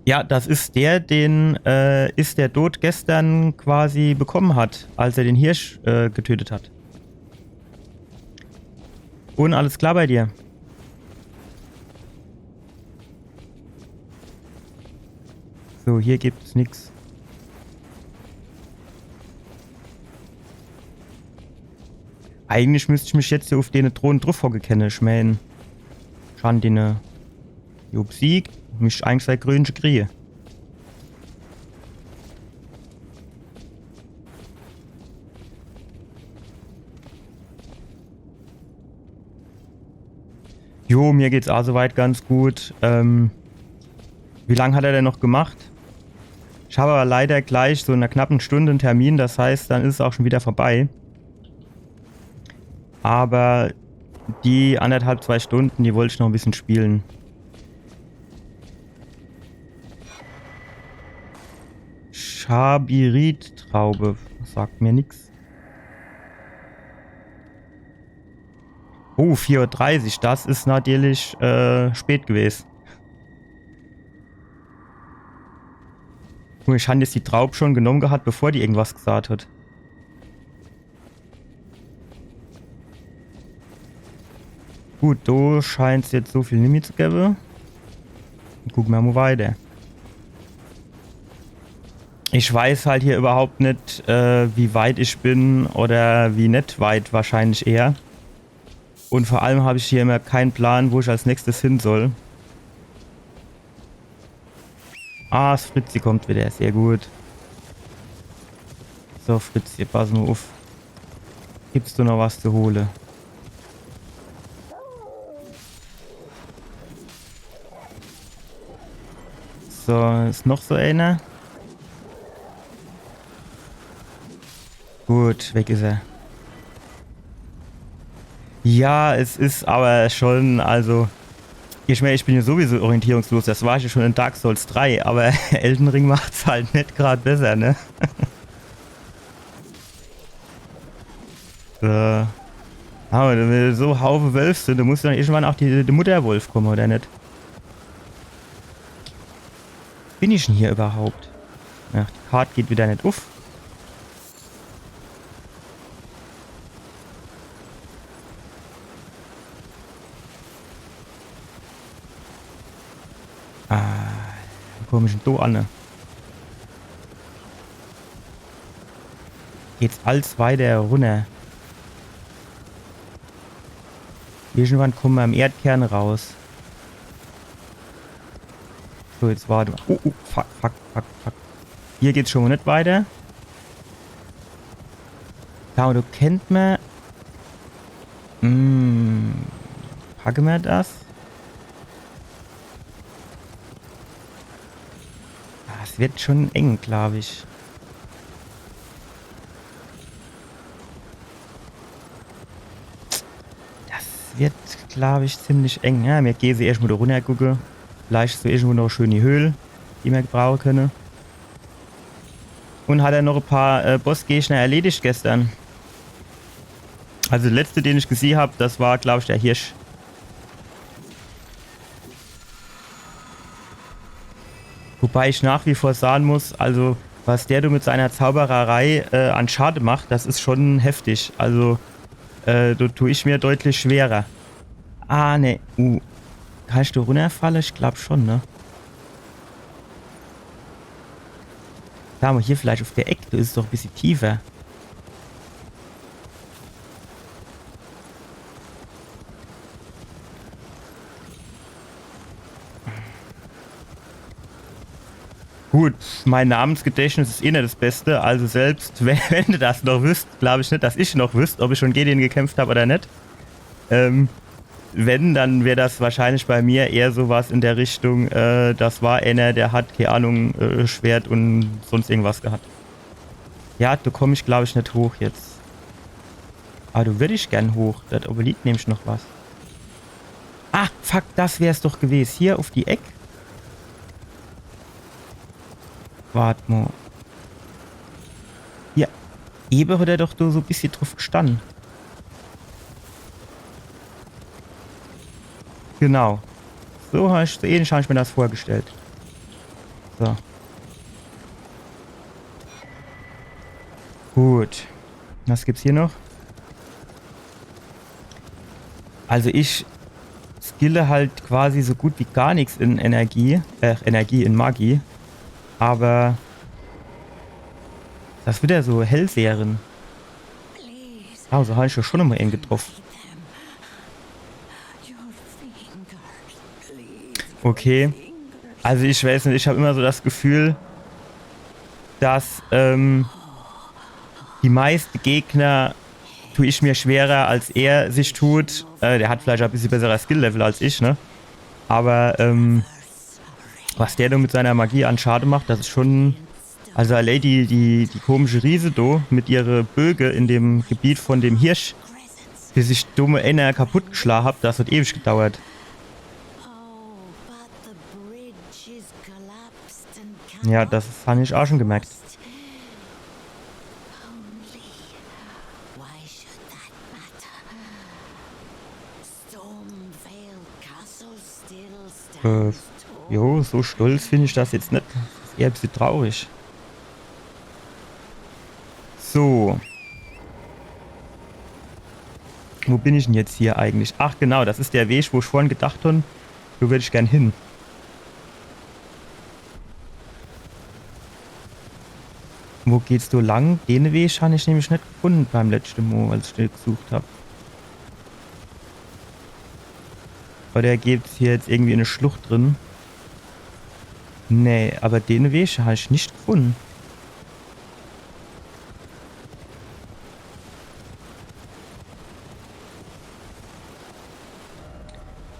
ja, das is der, den, äh, is der Tod gestern quasi bekommen hat, als er den Hirsch, äh, getötet hat. Und alles klar bei dir? So, hier gibt's nix. Eigentlich müsst ich mich jetzt hier uff dene Thron druff hocke kenne. Ich mein, schon dene, jo, besiegt, müsst eigentlich sei Krönche kriege. Jo, mir geht's auch soweit ganz gut. Ähm, wie lang hat er denn noch gemacht? Ich hab aber leider gleich so in einer knappen Stunde einen Termin, das heißt, dann is es auch schon wieder vorbei. Aber die anderthalb, zwei Stunden, die wollt ich noch ein bisschen spielen. Schabirit-Traube. Sagt mir nix. Oh, vier Uhr dreißig, das is natürlich, äh, spät gewesen. Guck, ich han jetzt die Traub schon genommen gehabt, bevor die irgendwas gesagt hat. Gut, do scheint's jetzt so viel nimmi zu gebe. Gucke mer mo weiter. Ich weiß halt hier überhaupt net, äh, wie weit ich bin oder wie net weit wahrscheinlich eher. Und vor allem hab ich hier immer keinen Plan, wo ich als nächstes hin soll. Ah, das Fritzi kommt wieder, sehr gut. So, Fritzi, pass mo uff. Gibt's do noch was zu hole? So, is noch so einer? Gut, weg is er. Ja, es is aber schon, also, ich mein, ich bin ja sowieso orientierungslos, das war ich ja schon in Dark Souls drei, aber Elden Ring macht's halt net grad besser, ne? So. Aber wenn so Haufe Wölf sind, dann muss dann irgendwann auch die, die Mutterwolf komme, oder net? Bin ich denn hier überhaupt? Ach, die Kart geht wieder net uff. Ah, wo komm ich denn do an? geht's alles weiter runner. Irgendwann komme mer am Erdkern raus. So, jetzt warte mer. Oh, oh, fuck, fuck, fuck, fuck. Hier geht's schon mo net weiter. Do, do kennt mer. Hm, packe mer das? Ah, es wird schon eng, glaub ich. Das wird, glaub ich, ziemlich eng. Ja, mir gehe se erscht mo do runner gucke. Vielleicht is do irgendwo noch e schöni Höhl, die mer gebrauche könne. Und hat er noch e paar, äh, Bossgegner erledigt gestern. Also der letzte, den ich gesieh hab, das war, glaub ich, der Hirsch. Wobei ich nach wie vor sage muss, also was der do mit seiner Zaubererei, äh, an Schade macht, das is schon heftig. Also, äh, do tu ich mir deutlich schwerer. Ah, ne. Uh. Kann ich do runnerfalle? Ich glaub schon, ne? Sa mo, hier vielleicht uf der Eck, do is es doch e bissje tiefer. Gut, mein Namensgedächtnis is eh net das Beste, also selbst wenn, wenn du das noch wüsst, glaub ich net, dass ich noch wüsst, ob ich schon gege den gekämpft hab oder net. Ähm, wenn, dann wär das wahrscheinlich bei mir eher so was in der Richtung, äh, das war einer, der hat, kei Ahnung, äh, Schwert und sonst irgendwas gehabt. Ja, do komm ich, glaub ich, net hoch jetzt. Aber do würd ich gern hoch. Do owwe liegt nämlich noch was. Ah, fuck, das wär's doch gewes. Hier uf die Eck. Wart mo. Ja, ewe hat er doch do so e bissje druf gestann. Genau. So hab ich, so ähnlich hab ich mir das vorgestellt. So. Gut. Was gibt's hier noch? Also ich skille halt quasi so gut wie gar nix in Energie, äh, Energie, in Magie. Aber das wird ja so Hellseherin. Ah, so hab ich ja schon immer einen getroffen. Okay. Also ich weiß nicht, ich hab immer so das Gefühl, dass, ähm, die meisten Gegner tu ich mir schwerer, als er sich tut. Äh, der hat vielleicht ein bisschen besserer Skill-Level als ich, ne? Aber, ähm, was der do mit seiner Magie an Schade macht, das is schon, also allein die, die, die komische Riese do mit ihre Böge in dem Gebiet von dem Hirsch, bis ich do mo einer kaputt geschlagen hab, das hat ewig gedauert. Ja, das han ich auch schon gemerkt. Äh, jo, so stolz find ich das jetzt net. Das is eher e bissje traurig. So. Wo bin ich denn jetzt hier eigentlich? Ach genau, das is der Weg, wo ich vorhin gedacht hab, do würd ich gern hin. Wo geht's do lang? Den Weg han ich nämlich net gefunden beim letzte Mo, als ich den gesucht hab. Oder geht's hier jetzt irgendwie in e Schlucht drin? Nee, aber den Weg han ich net gefunden.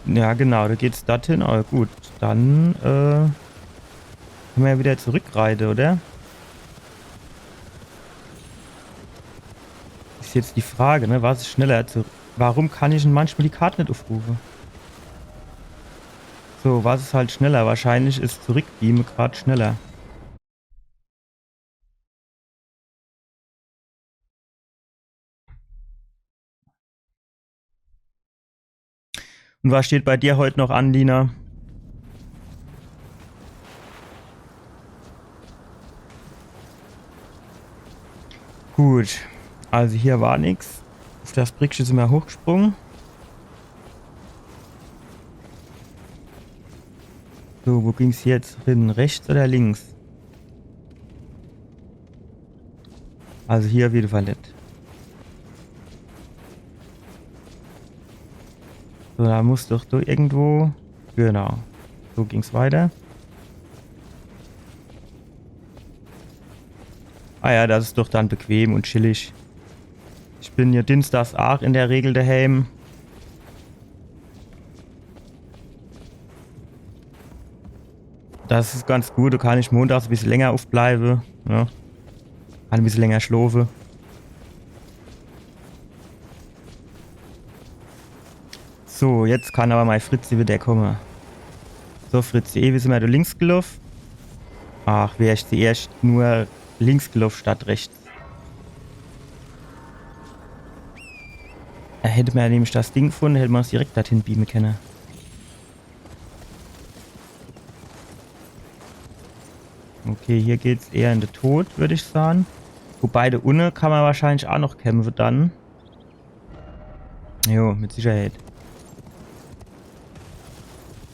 Ja, genau, do geht's dorthin. Aber gut, dann, äh, könne mer ja wieder zurückreite, oder? Is jetzt die Frage, ne, was is schneller? Zu, warum kann ich denn manchmal die Karte net aufrufe? So, was is halt schneller? Wahrscheinlich is zurückbeame grad schneller. Und was steht bei dir heut noch an, Lina? Gut, also hier war nix. Uf das Brickche sin mer hochgesprunge. So, wo ging's jetzt hin? Rechts oder links? Also hier uff jede Fall net. So, do muss doch do irgendwo. Genau. So ging's weiter. Ah ja, das is doch dann bequem un chillig. Ich bin jo dienstags aach in der Regel dehääm. Das is ganz gut, do kann ich montags e bissel länger uffbleiwe, ne? Kann e bissel länger schlofe. So, jetzt kann awwer mei Fritzi widder komme. So, Fritzi, ewe sin mer do links geloff. Ach, wär ich zuerscht nur links geloff statt rechts. Do hätt mer nämlich das Ding gefunn, hätt mer uns direkt dorthin beame kenne. Okay, hier geht's eher in de Tod, würd ich sahn. Wobei, do unne kann mer wahrscheinlich aach noch kämpfe dann. Jo, mit Sicherheit.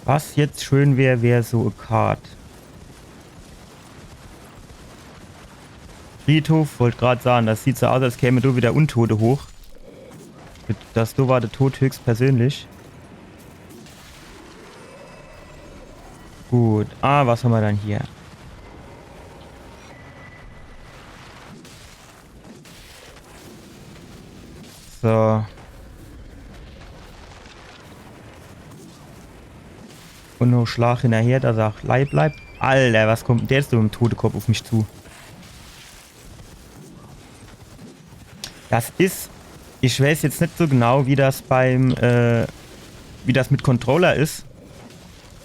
Was jetzt schön wär, wär so e Kart. Friedhof, wollt grad sahn, das sieht so aus, als käme do widder Untote hoch. Das do war de Tod höchstpersönlich. Gut. Ah, was hammer dann hier? So. Un noch Schlag hinnerher, dass er aach leie bleibt. Alter, was kommt denn der jetzt mit em Totekopf uff mich zu? Das is, ich weiß jetzt net so genau, wie das beim, äh, wie das mit Controller is.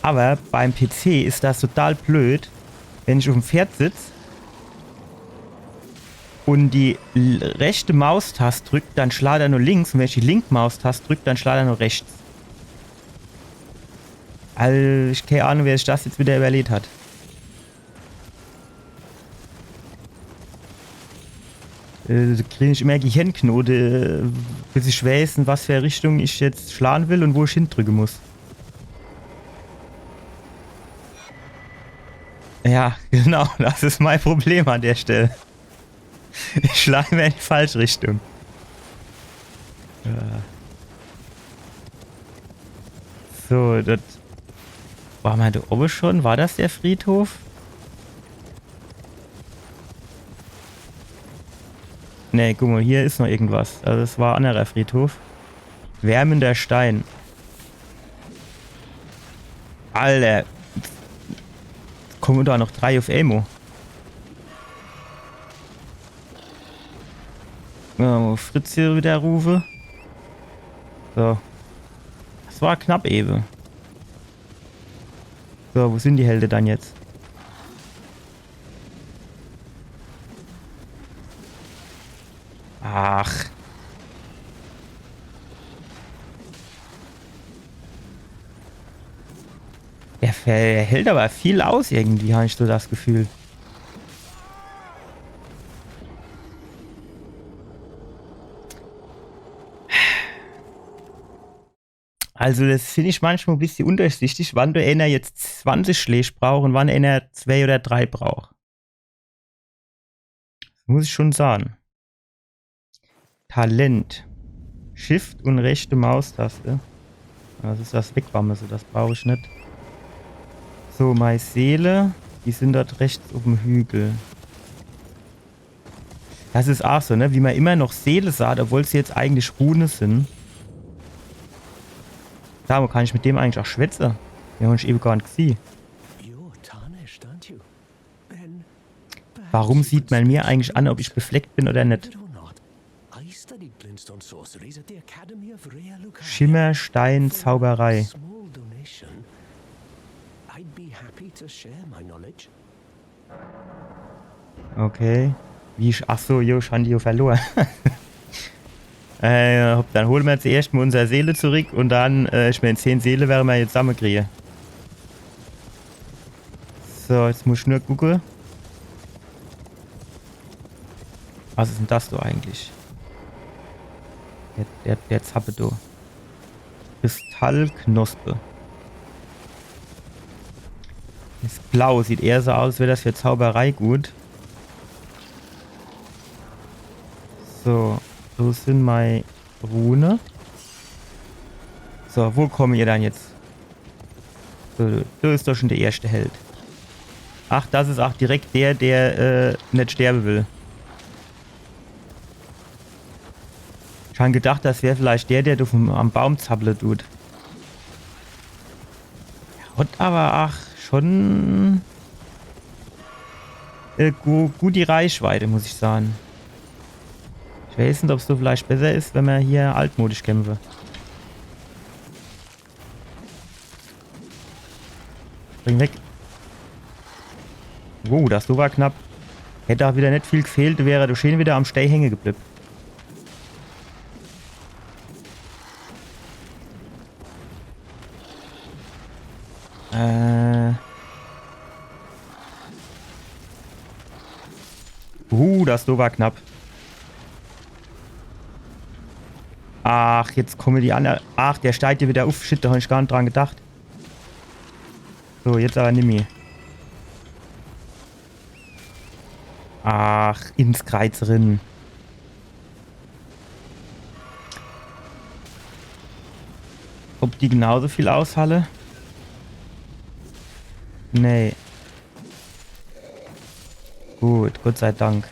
Awwer beim P C is das total blöd, wenn ich uffm Pferd sitz un die l-, rechte Maustast drück, dann schlaat er nur links, un wenn ich die link Maustast drück, dann schlaat er nur rechts. Also, ich, kee Ahnung, wer sich das jetzt widder iwwerleet hat. Äh, do krie ich immer Gehirnknote, äh, bis ich weiß, in was für e Richtung ich jetzt schlage will un wo ich hindrücke muss. Ja, genau, das is mei Problem an der Stell. Ich schlag immer in die falsch Richtung. Ja. So, das. War mer do owwe schon? War das der Friedhof? Nee, guck mol, hier is noch irgendwas. Also, das war annerer Friedhof. Wärmender Stein. Alter. Komme do noch drei uff emol. Ja, mol Fritz hier widder rufe. So. Das war knapp ewe. So, wo sin die Helde dann jetzt? Ach. Der, der hält awwer viel aus irgendwie, hab ich so das Gefühl. Also, das find ich manchmol e bissje undurchsichtig, wann do eener jetzt zwanzig Schläg braucht un wann eener zwei oder drei braucht. Das muss ich schon sahn. Talent. Shift un rechte Maustaste. Das is das Wegwammese, das brauch ich net. So, mei Seele, die sin dort rechts uffm Hügel. Das is aach so, ne? Wie mer immer noch Seele saht, obwohl se jetzt eigentlich Rune sin. Sa mol, kann ich mit dem eigentlich aach schwätze? Den hab ich ewe gar net gesieh. You're tarnished, aren't you? Then perhaps you could speak to me. Warum sieht man mir eigentlich an, ob ich befleckt bin oder net? Believe it or not, I studied Glintstone sorceries at the Academy of Raya Lucaria. Schimmerstein-Zauberei. For a small donation, I'd be happy to share my knowledge. Okay. Wie ich, ach so, jo, ich han die jo verlor. Äh, hopp, dann hole mer jetzt erscht mol unser Seele zurück un dann, äh, ich meen, zehn Seele werre mer jetzt zammekrieje. So, jetzt muss ich nur gucke. Was is denn das do eigentlich? Der, der, der Zappe do. Kristallknospe. Is blau, sieht eher so aus, als wär das für Zauberei gut. So, do sin mei Rune. So, wo komme ihr dann jetzt? So, do is doch schon der erschte Held. Ach, das is ach direkt der, der äh, net sterbe will. Ich han gedacht, das wär vielleicht der, der do vum, am Baum zapple dut. Hat aber ach schon äh, gu gut die Reichweite, muss ich sage. Ich weeß net, ob's so vielleicht besser is, wenn mer hier altmodisch kämpfe. Spring weg. Wow, das do war knapp. Hätt ach wieder net viel gefehlt, wär er do schön wieder am Stee hänge geblieb. Äh. Uh, das do war knapp. Ach, jetzt komme die annere. Ach, der steigt hier wieder uff. Shit, do han ich gar net dran gedacht. So, jetzt aber nimmi. Ach, ins Kreiz rin. Ob die genauso viel aushalle? Nee. Gut, Gott sei Dank.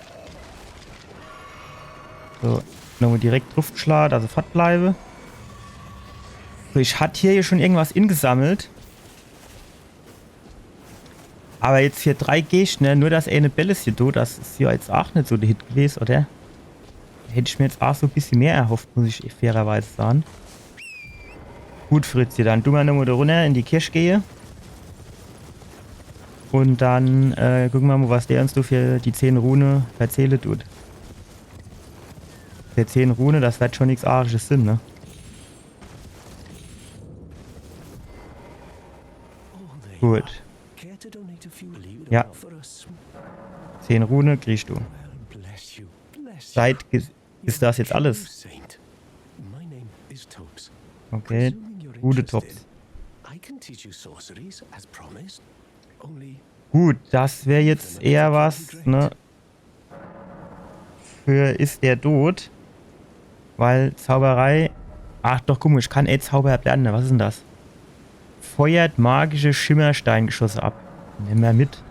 So, nochmal direkt druffgschla, dass se fort bleibe. So, ich hat hier, hier schon irgendwas ingesammelt. Aber jetzt hier drei Gegner, nur das eine Bällche do, das is ja jetzt ach net so der Hit gewes, oder? Hätt ich mir jetzt ach so e bissje mehr erhofft, muss ich fairerweise sage. Gut, Fritzi, dann du mer nochmal do runner in die Kirch gehe. Und dann äh, gucke mer mal, was der uns do für die zehn Rune verzähle dut. Für zehn Rune, das werd schon nix Arisches sin, ne? Gut. Ja. Zehn Rune kriegst du. Seid ge- Is das jetzt alles? Okay. Gute Tops. Gut, das wär jetzt eher was, ne? Für is der tot. Weil Zauberei. Ach doch, guck mal, ich kann eh Zauber lernen. Was is denn das? Feuert magische Schimmersteingeschosse ab. Nimm mer mit.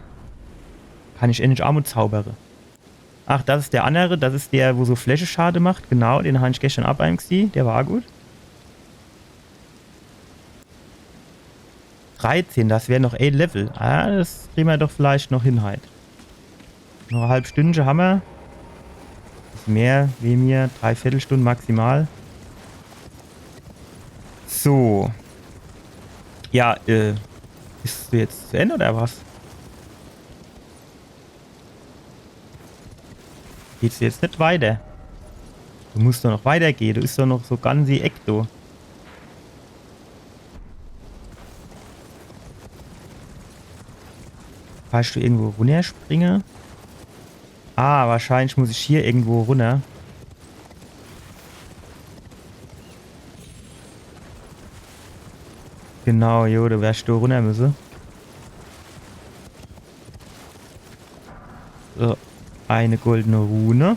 Kann ich endlich ach mo zaubere. Ach, das is der annere. Das is der, wo so Flächeschade macht. Genau, den han ich gestern ach beim gesieh. Der war gut. Dreizehn, das wär noch e Level. Ah, das kriege mer doch vielleicht noch hin heit. Noch e halb Stündche hammer. Is mehr, weniger, Dreiviertelstunde maximal. So. Ja, äh, is jetzt zu Ende oder was? Geht's jetzt net weiter? Du musst doch noch weitergehe. Du is doch noch so ganz die Eck, du. Kannst du irgendwo runnerspringe? Ah, wahrscheinlich muss ich hier irgendwo runner. Genau, jo, do wärst du runner müsse. So, eine goldene Rune.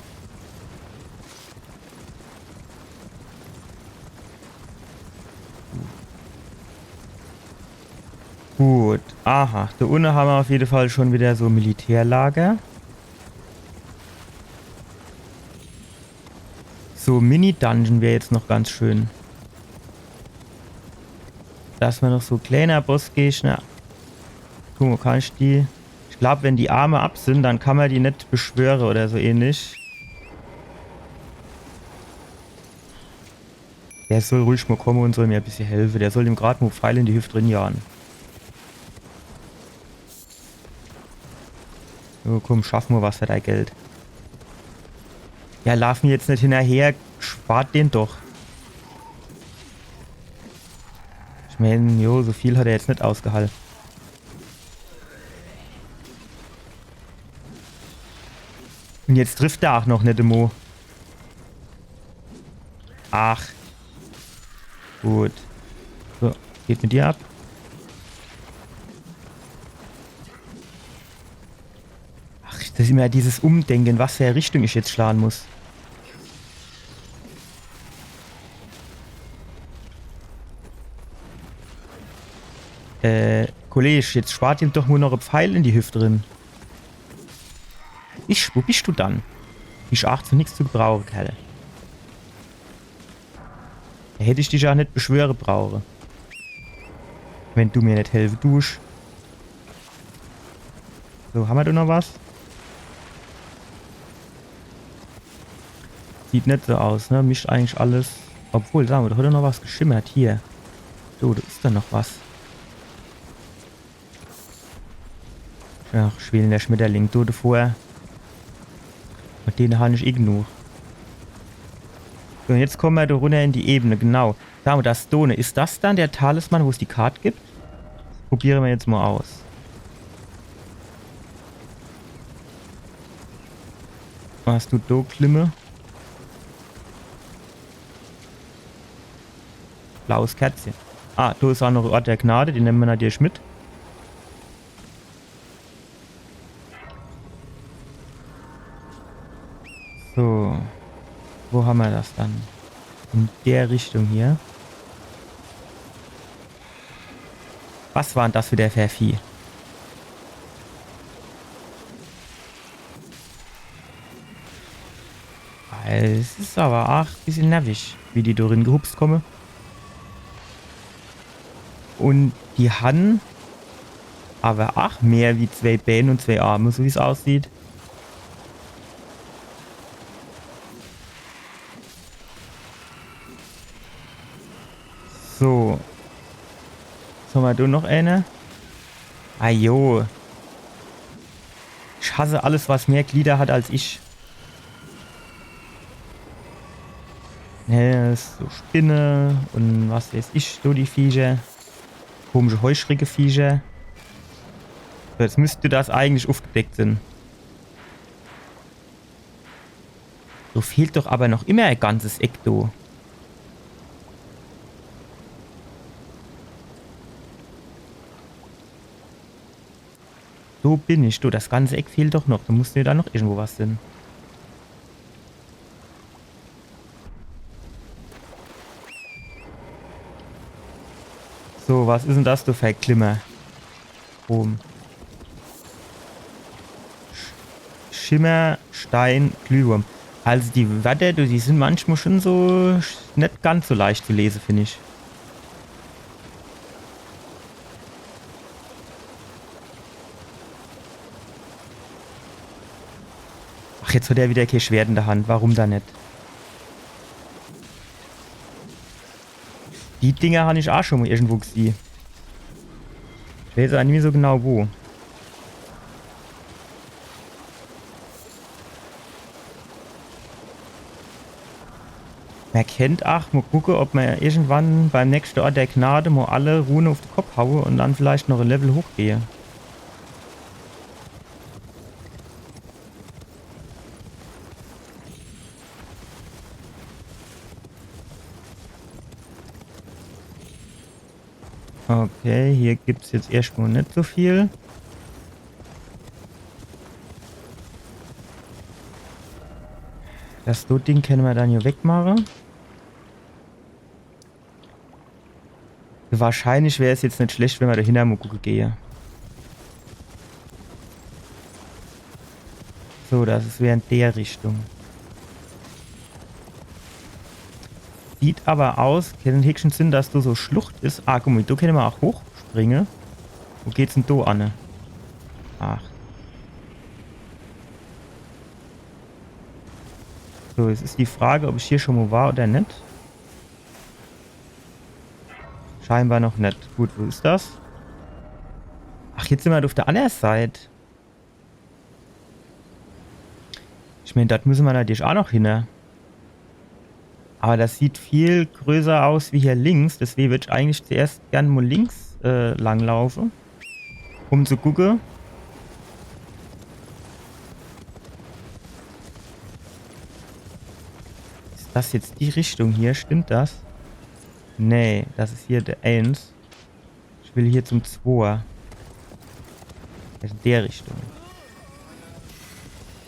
Gut. Aha, do unne hammer auf jede Fall schon wieder so Militärlager. So, Mini-Dungeon wär jetzt noch ganz schön. Dass mer noch so kleiner Bossgegner. Guck mo, kann ich die... Ich glaub, wenn die Arme ab sin, dann kann mer die net beschwöre oder so ähnlich. Der soll ruhig mo komme und soll mir e bissje helfe. Der soll dem grad mo Pfeil in die Hüft rinjage. So, komm, schaff mo was für dei Geld. Ja, laaf mir jetzt net hinnerher, spart den doch. Ich mein, jo, so viel hat er jetzt net ausgehalt. Und jetzt trifft er ach noch net emo. Ach. Gut. So, geht mit dir ab. Ach, das is immer dieses Umdenken, in was für e Richtung ich jetzt schlage muss. Äh, Kolleg, jetzt spar der doch nur noch e Pfeil in die Hüft drin. Ich, wo bist du dann? Bisch aach zu nix zu gebrauche, Kerl. Do hätt ich dich aach net beschwöre brauche. Wenn du mir net helfe dusch. So, hammer do noch was? Sieht net so aus, ne? Mischt eigentlich alles. Obwohl, sa mo, do hat doch noch was geschimmert. Hier. So, do is doch noch was. Ach, schwelender Schmetterling, do devor. Un den han ich eh genug. So, un jetzt komme mer do runner in die Ebene, genau. Sa mo, das do, ne? Is das dann der Talisman, wo's die Kart gibt? Probiere mer jetzt mo aus. Was tut do Klimme? Blaues Kerzche. Ah, do is aach noch Ort der Gnade, den nemme mer natürlich mit. So. Wo hammer das dann? In der Richtung hier. Was war'n das widder fer Vieh? Es is awwer aach e bissel nervig, wie die do rin gehupst komme. Un die han awwer aach mehr wie zwee Bään un zwee Arme, so wie's aussieht. So. Was hammer do noch? Eener? Ah jo. Ich hasse alles, was mehr Glieder hat als ich. Ne, so Spinne un was weeß ich, so die Viecher. Komische Heuschreckeviecher. So, jetzt müsst das eigentlich uffgedeckt sin. Do fehlt doch awwer noch immer e ganzes Eck, do. Do bin ich, do. Das ganze Eck fehlt doch noch. Do muss jo do noch irgendwo was sin. So, was is dann das do fer Klimmer? Rom. Sch-, Schimmerstein-Glühwurm. Also die Wärter, du, die sin manchmal schon so sch-, net ganz so leicht zu lese, find ich. Ach, jetzt hat er wieder kee Schwert in der Hand. Warum dann net? Die Dinger han ich aach schon mo irgendwo gesieh. Ich weeß awwer nimmi so genau wo. Mer kennt aach mo gucke, ob mer irgendwann beim nächschte Ort der Gnade mo alle Rune uff de Kopp haue un dann vielleicht noch e Level hochgehe. Okay, hier gibt's jetzt erscht mo net so viel. Das do Ding kenne mer dann hier wegmache. Wahrscheinlich wär's jetzt net schlecht, wenn mer do hinne mo gucke gehe. So, das is wieder in der Richtung. Sieht awwer aus, kann höchstens sinn, dass do so Schlucht is. Ah, guck mo, do kenne mer aach hochspringe. Wo geht's dann do anne? Ach. So, jetzt is die Frage, ob ich hier schon mo war oder net. Scheinbar noch net. Gut, wo is das? Ach, jetzt sin mer uff der annere Seit. Ich meen, dort müsse mer natürlich aach noch hin, ne? Awwer das sieht viel größer aus wie hier links. Deswege würd ich eigentlich zuerscht gern mo links, äh, langlaufe. Um zu gucke. Is das jetzt die Richtung hier? Stimmt das? Nee, das is hier der Eins. Ich will hier zum Zweier. Das is in der Richtung.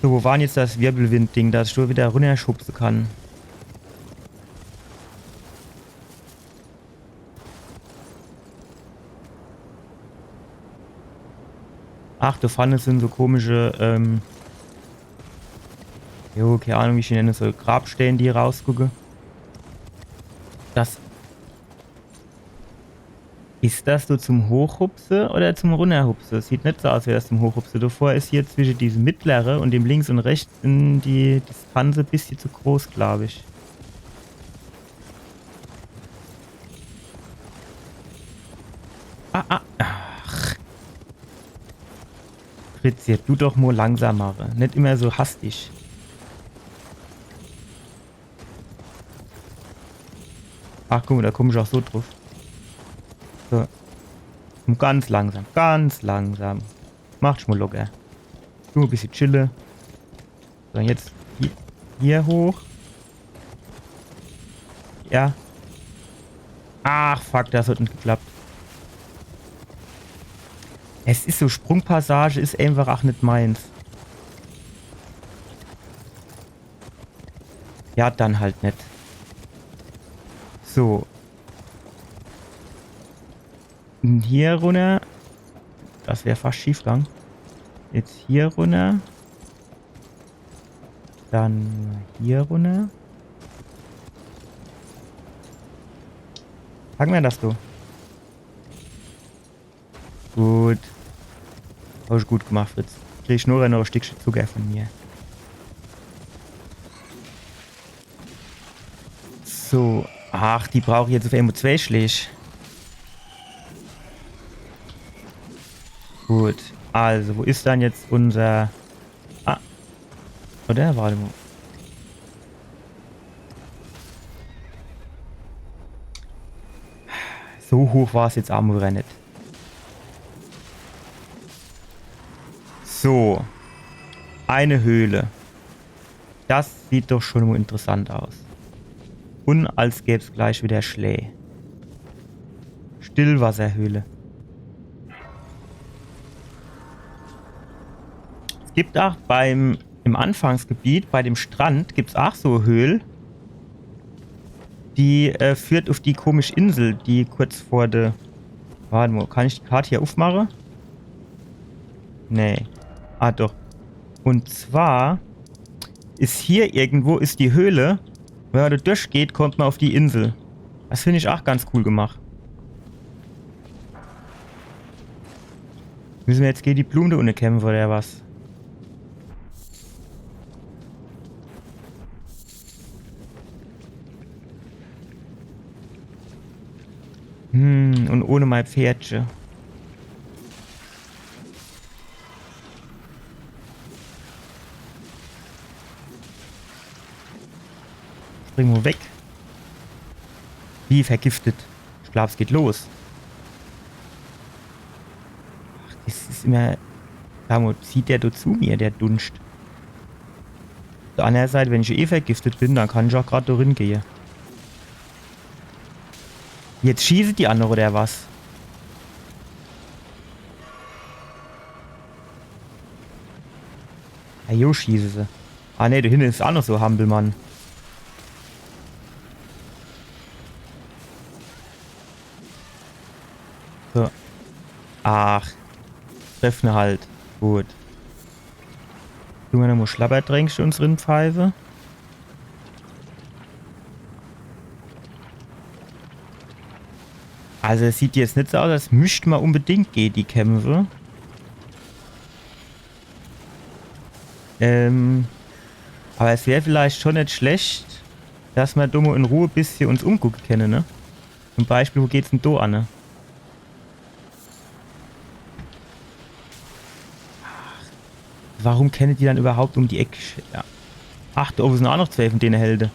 So, wo war'n jetzt das Wirbelwind-Ding, das ich schon wieder runnerschubse kann? Ach, do vorne sin so komische, ähm, jo, kee Ahnung, wie ich die nenne, so Grabstää, die rausgucke. Das Is das so zum Hochhupse oder zum Runnerhupse? Sieht net so aus, wie das zum Hochhupse. Davor is hier zwische diesem mittlere und dem links und rechts in die Distanz e bissje zu groß, glaub ich. Ah, ah, ach. Fritz, jetzt du doch mo langsamer. Net immer so hastig. Ach, guck mo, do komm ich auch so druff. So. Und ganz langsam, ganz langsam. Mach dich mo locker. Du e bissje chille. So, jetzt hier, hier hoch. Ja. Ach, fuck, das hat net geklappt. Es is so, Sprungpassage is einfach ach net meins. Ja, dann halt net. So. Und hier runner. Das wär fast schief gang. Jetzt hier runner. Dann hier runner. Sag mir das, du. Gut. Hab ich gut gemacht, Fritz. Krieg ich nur noch e Stückche Zucker von mir. So. Ach, die brauch jetzt uff emol zwee Schläg. Gut. Also, wo is dann jetzt unser... Ah. Oder? Wart mo. So hoch war's jetzt ach mo widder net. So. Eine Höhle. Das sieht doch schon mo interessant aus. Und als gäb's gleich widder Schlää. Stillwasserhöhle. Es gibt ach beim, im Anfangsgebiet, bei dem Strand, gibt's ach so e Höhl. Die, äh, führt uff die komisch Insel, die kurz vor de... Wart mo, kann ich die Kart hier uffmache? Nee. Ah, doch. Und zwar is hier irgendwo, is die Höhle. Wenn ma do durchgeht, kommt ma uff die Insel. Das find ich ach ganz cool gemacht. Müsse ma jetzt gege die Blume do unne kämpfe, oder was? Hm, und ohne mei Pferdche. Spring mo weg. Wie vergiftet. Ich glaub, es geht los. Ach, das is immer... Sag mo, zieht der do zu mir, der Dunscht? Uff der annere Seit, wenn ich eh vergiftet bin, dann kann ich ach grad do rin gehe. Jetzt schieße die annere, oder was? Ah, jo, schieße se. Ah, nee, do hinne is ach noch so Hampelmann. So. Ach. Treffe halt. Gut. Tun ma nochmo Schlabbertränkche uns rinpfeife. Also es sieht jetzt net so aus, als müsst ma unbedingt gege die kämpfe. Ähm, aber es wär vielleicht schon net schlecht, dass ma do mo in Ruhe bissje uns umgucke kenne, ne? Zum Beispiel, wo geht's denn do anne? Ach, warum kenne die dann überhaupt um die Eck? Ja. Ach, do owwe sin ach noch zwee von dene Helde.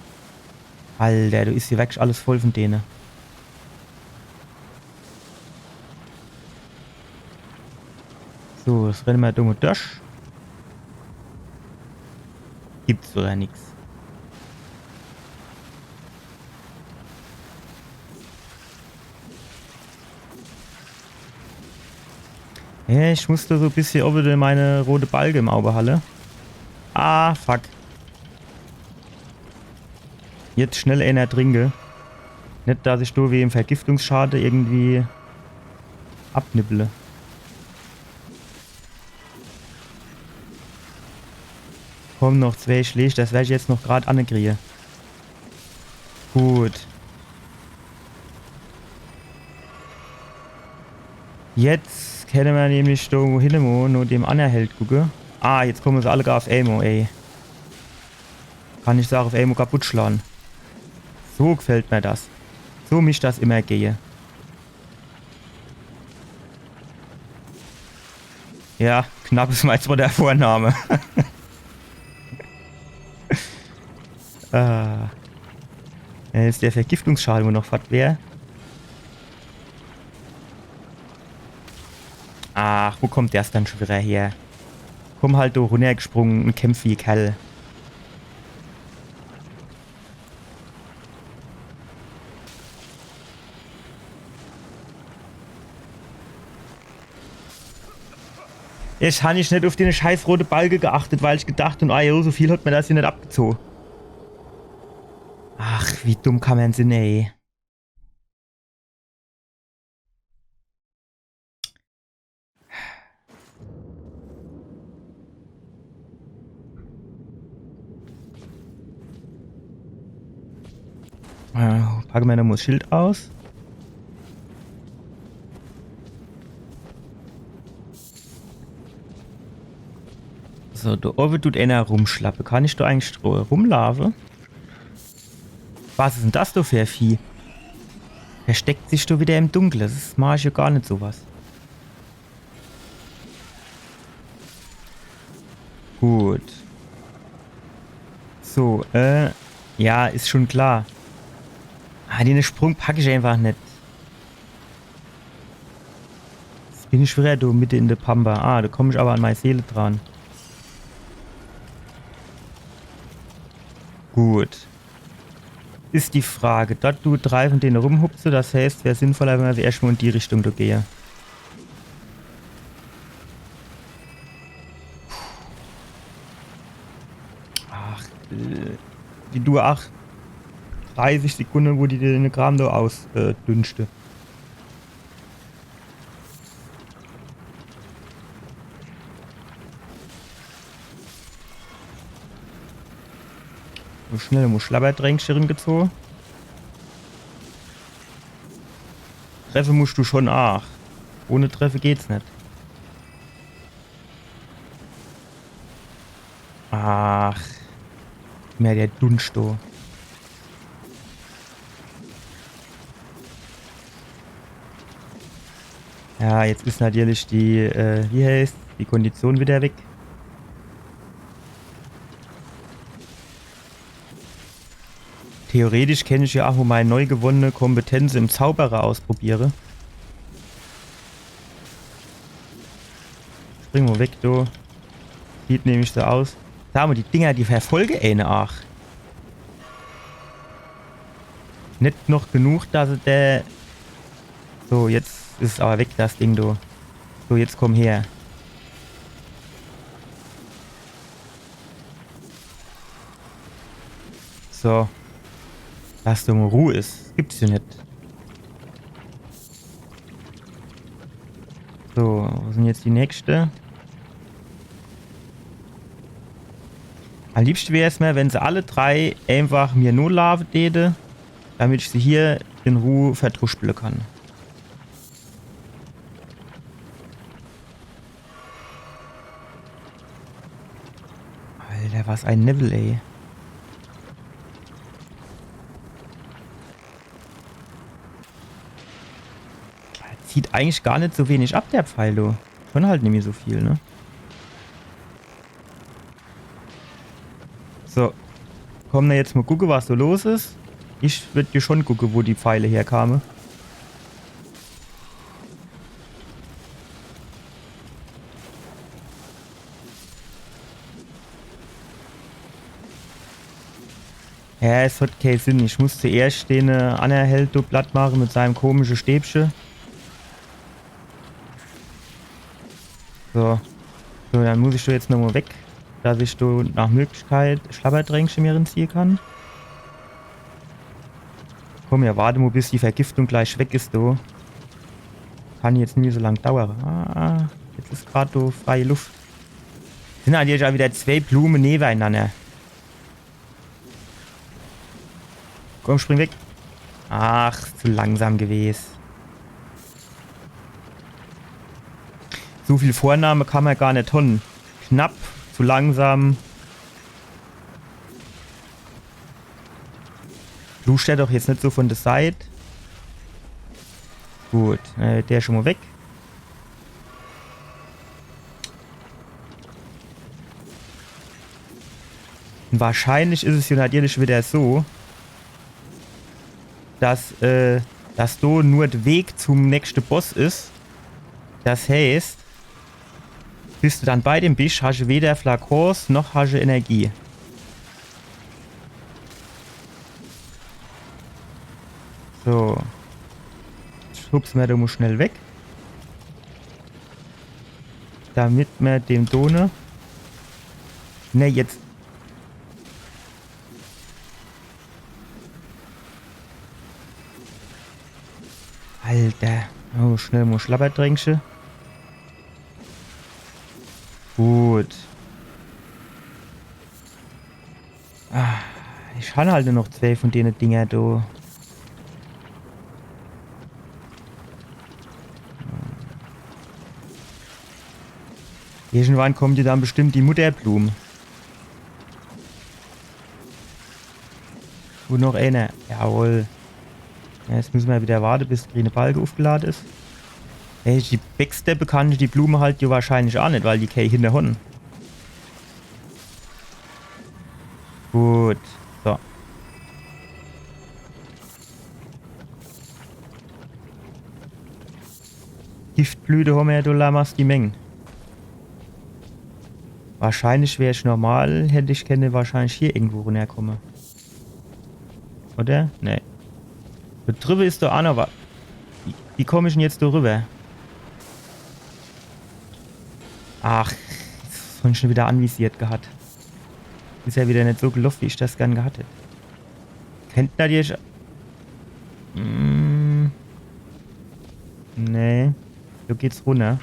Alter, do is hier wirklich alles voll von dene. So, jetzt renne ma do mo durch. Gibt's widder nix. Ja, ich muss do so bissje owwe mei rote Balke im Auge halle. Ah, fuck. Jetzt schnell eener trinke. Net, dass ich do wie im Vergiftungsschade irgendwie abnibbele. Komm, noch zwee Schläg, das werd ich jetzt noch grad anekrie. Gut. Jetzt kenne mer nämlich do hinne mo no dem annere Held gucke. Ah, jetzt komme se alle gar uff emol, ey. Kann ich se ach uff emol kaputt schlage. So gefällt mer das. So misst das immer gehe. Ja, knapp is mei zwetter Vorname. Ah. Wenn jetzt der Vergiftungsschade mo noch fort wär. Ach, wo kommt der dann schun widder her? Komm halt do runnergesprunge un kämpf wie Kerl. Jetzt han ich net uff den scheiß rote Balke geachtet, weil ich gedacht han, ah jo, so viel hat mer das jo net abgezoge. Ach, wie dumm kann mer sin, ey. Äh, packe mer nomo das Schild aus. So, do owwe dut ener rumschlappe. Kann ich do eigentlich dro-, rumlaafe? Was is dann das do fer e Vieh? Versteckt sich do widder im Dunkle. Das mag ich jo gar net, so was. Gut. So, äh, ja, is schun klar. Ah, den Sprung pack ich einfach net. Jetzt bin ich widder do mitte in de Pampa. Ah, do komm ich awwer an mei Seele dran. Gut. Is die Frage, dort dun drei vun dene rumhupse, das heißt, wär sinnvoller, wenn mer erscht mo in die Richtung do gehe. Ach, äh, die dun ach dreißig Sekunde, wo die den Kram do aus, äh, dünschte. So, schnell mo Schlabbertränkche ringezoge. Treffe muscht du schun ach. Ohne Treffe geht's net. Ach. Immer der Dunscht do. Ja, jetzt is natürlich die, äh, wie heißt, die Kondition widder weg. Theoretisch kennt ich jo ach mo mei neu gewonnene Kompetenz im Zaubere ausprobiere. Spring mo weg, du. Sieht nämlich so aus. Sa mo, die Dinger, die verfolge eener ach. Net noch genug, dass se der... So, jetzt is es awwer weg, das Ding, du. So, jetzt komm her. So. Dass do mo Ruh is. Gibt's jo net. So, wo sin jetzt die nächschte? Am liebschte wär's mer, wenn se alle drei eenfach mir nolaafe däte, damit ich se hier in Ruh verdruschpele kann. Alter, was e Newwel, ey. Zieht eigentlich gar net so wenig ab, der Pfeil, du. Schon halt nimmi so viel, ne? So. Komm, na jetzt mo gucke, was so los is. Ich würd jo schon gucke, wo die Pfeile herkame. Ja, es hat kee Sinn. Ich muss zuerscht den, äh, annere Held do platt mache mit seinem komische Stäbche. So. So, dann muss ich do jetzt nomo weg, dass ich do nach Möglichkeit Schlabbertränkche mir rinziehe kann. Komm, ja, warte mo, bis die Vergiftung gleich weg is, do. Kann jetzt nimmi so lang dauere. Ah, jetzt is grad do freie Luft. Sin halt jetzt schun widder zwee Blume nebeneinanner. Komm, spring weg. Ach, zu langsam gewes. So viel Vornahme kann mer gar net hon. Knapp, zu langsam. Du steh doch jetzt net so von de Seit. Gut, äh, der is schun mo weg. Un wahrscheinlich is es jo natürlich widder so, dass, äh, dass do nur de Weg zum nächschte Boss is. Das heißt, bis du dann bei dem bisch, hasch weder Flakons noch hasch Energie. So. Schubse mer do mo schnell weg. Damit mer dem Done. Ne, jetzt. Alter. Oh, schnell mo Schlabbertränkche. Gut. Ah, ich han halt nur noch zwee von dene Dinger, du. Irgendwann kommt jo dann bestimmt die Mutterblume. Un noch eener. Jawohl. Ja, jetzt misse mer widder warte, bis de grüne Balke ufgelade is. Ey, die Backsteppe kann ich die Blume halt jo wahrscheinlich aa net, weil die kee Hinner hon. Gut. So. Giftblüte hon mer jo do Lamas die Menge. Wahrscheinlich wär ich normal, hätt ich kenne wahrscheinlich hier irgendwo runnerkomme. Oder? Nee. Do driwwe is doch aa noch wa-, wie, wie komm ich dann jetzt do riwwer? Ach, das hon ich schun widder anvisiert gehat. Is jo widder net so geloff, wie ich das gern gehat hätt. Kennt natürlich. Mm, nee. Do geht's runner.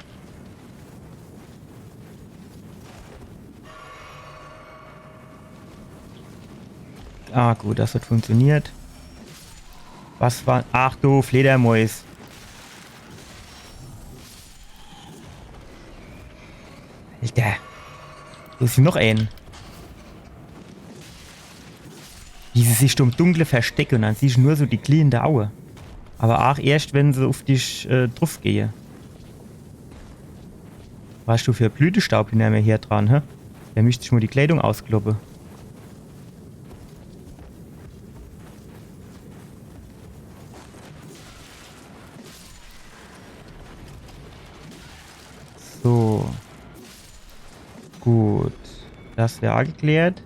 Ah, gut, das hat funktioniert. Was war. Ach du, Fledermäus. Alter. Do is noch een. Wie se sich do im Dunkle verstecke un dann siehsch nur so die gliehnde Aue. Awwer aach erscht, wenn se uf dich, äh, druf gehe. Was hasch du für Blütestaub hinner mir hier dran, hä? Do misst ich mo die Kleidung auskloppe. So. Gut. Das wär aageklärt.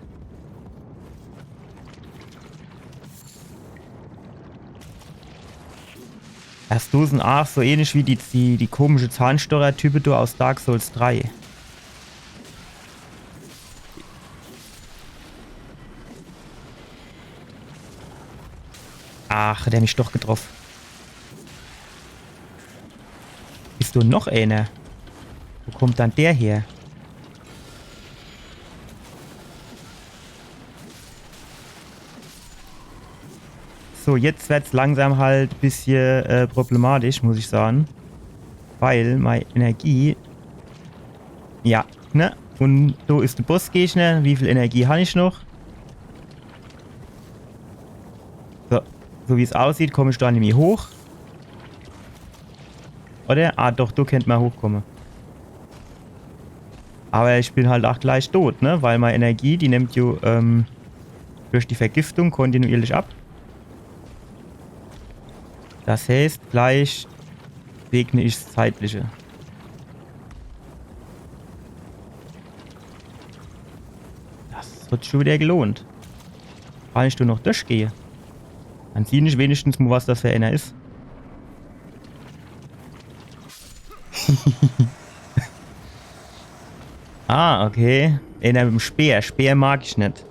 Das do sin aach so ähnlich wie die, die, die komische Zahnstocher-Type do aus Dark Souls drei. Ach, hat er mich doch getroff. Is do noch eener? Wo kommt dann der her? So, jetzt werd's langsam halt bissje, äh, problematisch, muss ich sage. Weil mei Energie. Ja, ne? Un do is de Bossgegner. Wie viel Energie han ich noch? So, so wie's aussieht, komm ich do nimmi hoch. Oder? Ah, doch, do kennt mer hochkomme. Awwer ich bin halt aach gleich dot, ne? Weil mei Energie, die nimmt jo, ähm, durch die Vergiftung kontinuierlich ab. Das heißt, gleich segne ich's Zeitliche. Das hat sich schun widder gelohnt. Kann ich do noch durchgehe? Dann sieh ich wenigstens mo, was das für eener is. Ah, okay. Eener mit'm Speer. Speer mag ich net.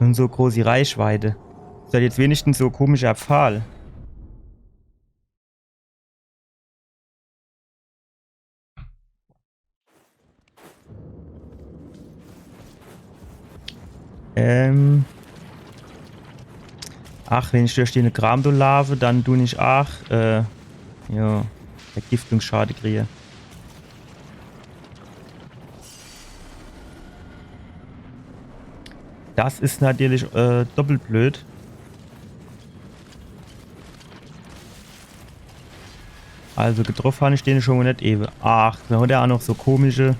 Un so großi Reichweite. Is das jetzt wenigstens so komischer Pfahl? Ähm. Ach, wenn ich durch den Kram do laafe, dann du ich ach, äh, ja, Vergiftungsschade kriege. Das is natürlich, äh, doppelt blöd. Also getroff han ich den schon mol net ewe. Ach, do hat er ach noch so komische.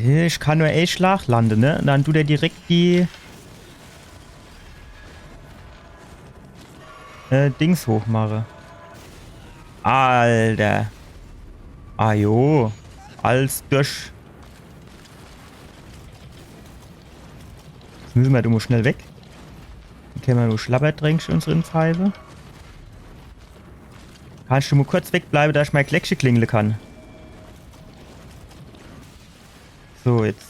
Ich kann nur e Schlag lande, ne? Und dann tut er direkt die äh, Dings hochmache. Alter. Ah jo. Alles durch. Jetzt müsse mer do mol schnell weg. Dann kenne mer nur Schlabbertränkche uns rinpfeife. Kannst du mol kurz wegbleibe, dass ich mei Gleckche klingle kann? So, jetzt.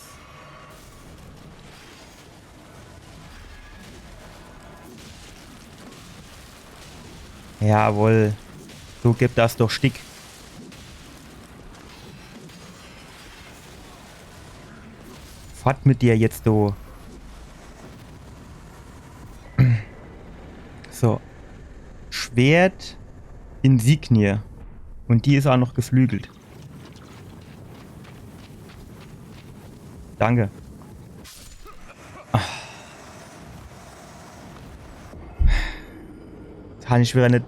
Jawohl. So gibt das doch Stick. Fort mit dir jetzt, du. So. Schwert Insignie. Und die is ach noch geflügelt. Danke. Jetzt han ich wieder net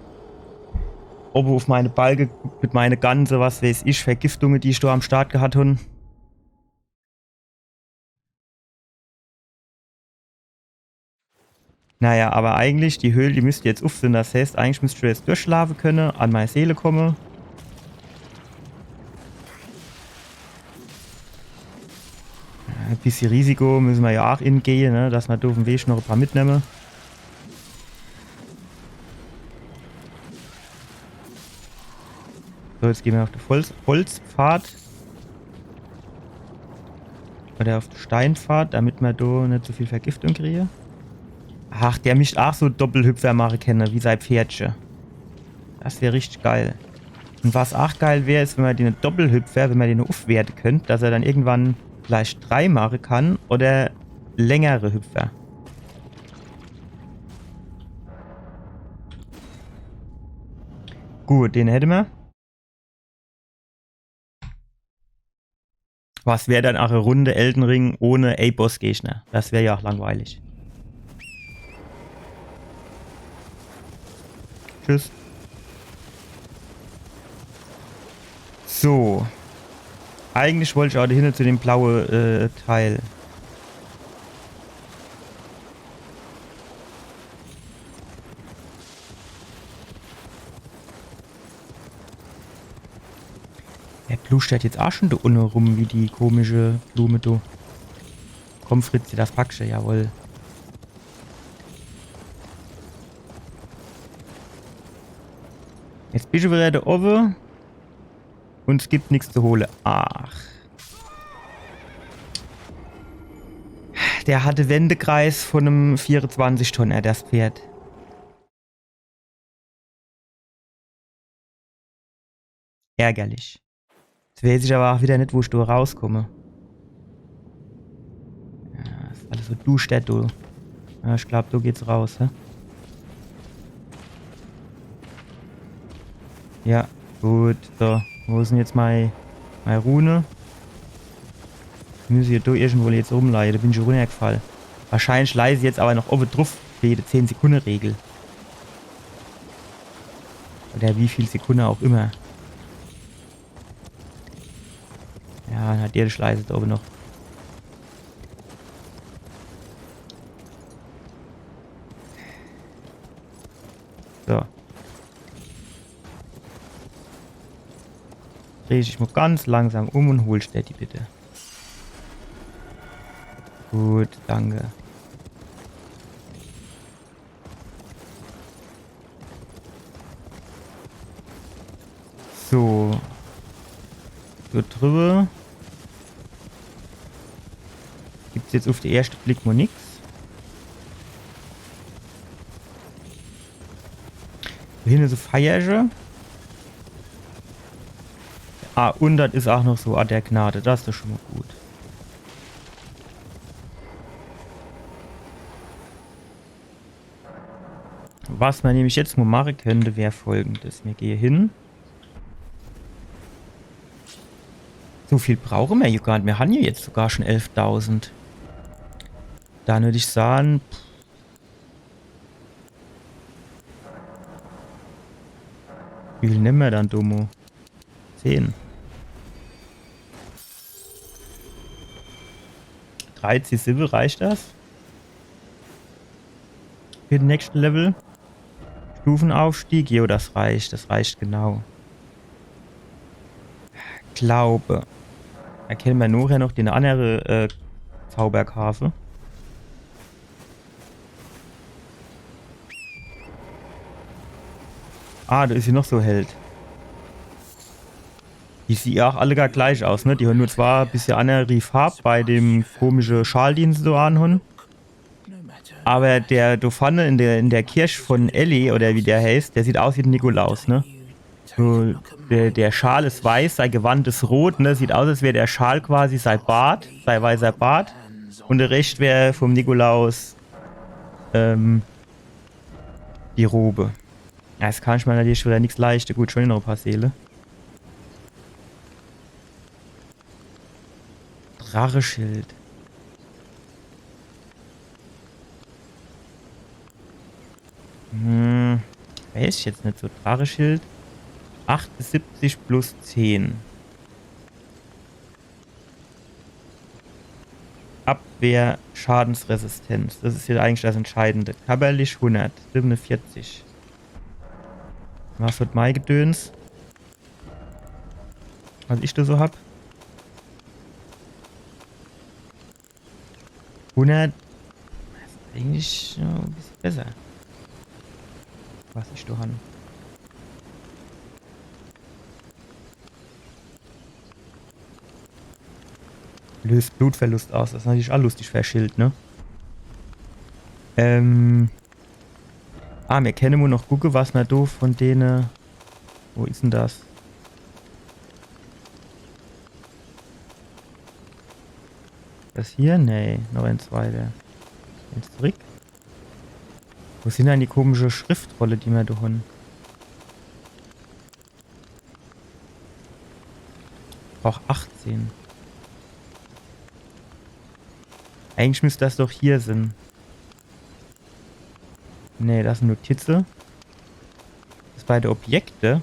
obe uf meine Balke geguckt mit meine ganze, was weeß ich, Vergiftunge, die ich do am Start gehat hun. Naja, aber eigentlich, die Höhl, die müsst jetzt uf sin. Das heißt, eigentlich müsst ich jetzt durchlaafe kenne, an mei Seele komme. Ja, e bissje Risiko müsse mer ja ach ingehe, ne? Dass mer do uf em Weg noch e paar mitnemme. So, jetzt gehn mer uf de Holz Holzpfad. Oder uf de Steinpfad, damit mer do net so viel Vergiftung kriege. Ach, der misst ach so Doppelhüpfer mache kenne, wie sei Pferdche. Das wär richtig geil. Und was ach geil wär, is, wenn mer den Doppelhüpfer, wenn mer den ufwerte könnt, dass er dann irgendwann gleich drei mache kann oder längere Hüpfer. Gut, den hätte mer. Was wär dann ach e Runde Elden Ring ohne e Bossgegner? Das wär ja ach langweilig. Tschüss. So. Eigentlich wollt ich ach do hinne zu dem blaue, äh, Teil. Er pluschtert jetzt ach schon do unne rum wie die komische Blume do. Komm, Fritz, das packst du, jawohl. Jetzt bist du wieder do owe. Und es gibt nix zu hole. Ach. Der hatte Wendekreis von em vierundzwanzig Tonner, das Pferd. Ärgerlich. Jetzt weeß ich aber ach wieder net, wo ich do rauskomme. Ja, is alles so duschter, du. Ja, ich glaub, do geht's raus, hä? Ja, gut. So, wo is dann jetzt mei, mei Rune? Müsse jo do irgendwo jetzt rumleie. Do bin ich runnergefall. Wahrscheinlich leie se jetzt aber noch owe druf, wege de zehn Sekunde Regel. Oder wie viel Sekunde auch immer. Ja, natürlich leie se do owe noch. So. Dreh dich mol ganz langsam um und hol Steady, bitte. Gut, danke. So. So, drüber. Gibt's jetzt uf de erschte Blick mol nix. Do hinne so Feierche. Ah, un das is ach noch so, ah, der Gnade, das is doch schon mol gut. Was mer nämlich jetzt mol mache könnt, wär Folgendes. Mir gehe hin. So viel brauche mer jo gar net. Mir han jo jetzt sogar schon elftausend. Dann würd ich sage, wie viel nemme mer dann, Domo? Zehn. Drei C siwwe, reicht das? Für den nächsten Level. Stufenaufstieg. Jo, das reicht. Das reicht genau. Glaube. Do kenne mer nochher noch den annere, äh, Zauber kaafe. Ah, do is jo noch so Held. Die siehn jo ach alle gar gleich aus, ne? Die hon nur zwar e bissje annere Farb bei dem komische Schal, den se do anhon. Awwer der do vorne in der, in der Kirch von Ellie, oder wie der heißt, der sieht aus wie de Nikolaus, ne? So, der, der Schal is weiß, sei Gewand is rot, ne? Sieht aus, als wär der Schal quasi sei Bart, sei weißer Bart. Un der Rescht wär vom Nikolaus, ähm, die Robe. Ja, jetzt kann ich mer natürlich widder nix leischte. Gut, schon noch e paar Seele. Dracheschild. Hm, weiß ich jetzt net so. Dracheschild. Achtundsiebzig plus zehn. Abwehr, Schadensresistenz. Das is jetzt eigentlich das Entscheidende. Körperlich hundert, siebenundvierzig. Was wird mei Gedöns? Was ich do so hab? Hundert. Das is eigentlich, ja, e bissje besser. Was ich do han. Löst Blutverlust aus. Das is natürlich ach lustig für e Schild, ne? Ähm. Ah, mir kenne mol noch gucke, was mer do von dene. Wo is dann das? Das hier? Nee, noch eens weiter. Eens zurück. Wo sin dann die komische Schriftrolle, die mer do hon? Brauch achtzehn. Eigentlich müsst das doch hier sin. Nee, das sin Notize. Das bei de Objekte.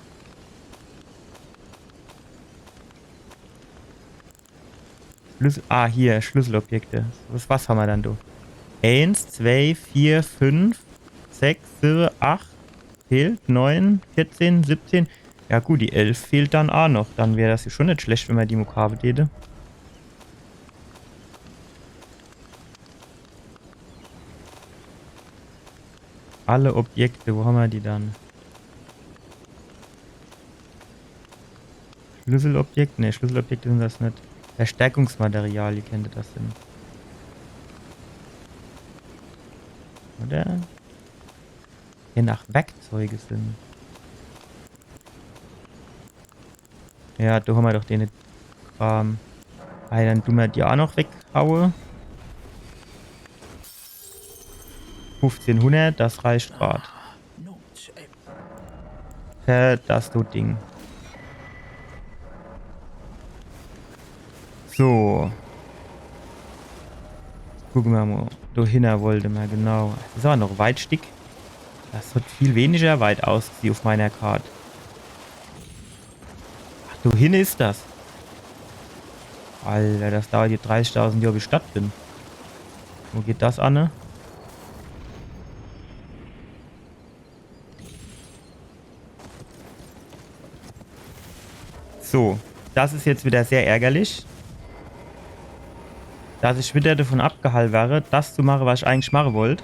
Schlüssel, ah, hier, Schlüsselobjekte. Was, was hammer dann do? Eens, zwei, vier, fünf, sechs, siwwe, acht, fehlt neun, vierzehn, siebzehn. Ja gut, die elf fehlt dann ach noch. Dann wär das jo schon net schlecht, wenn mer die mol kaafe däte. Alle Objekte, wo hammer die dann? Schlüsselobjekt? Ne, Schlüsselobjekte sin das net. Verstärkungsmaterial, die kennte das sin. Oder? Je nach Werkzeuge sin. Ja, do hammer doch dene Kram. Ei, dann du mer die ach noch weghaue. Fünfzehnhundert, das reicht grad. Für das do Ding. So. Gucke mer mol. Do hinne wollte mer, genau. Das is awwer noch e weit Stick. Das hat viel weniger weit ausgesieh uff meiner Kart. Ach, do hinne is das. Alter, das dauert hier dreißigtausend Johr, bis ich do bin. Wo geht das anne? So, das is jetzt widder sehr ärgerlich, dass ich widder davon abgehalt werre, das zu mache, was ich eigentlich mache wollt.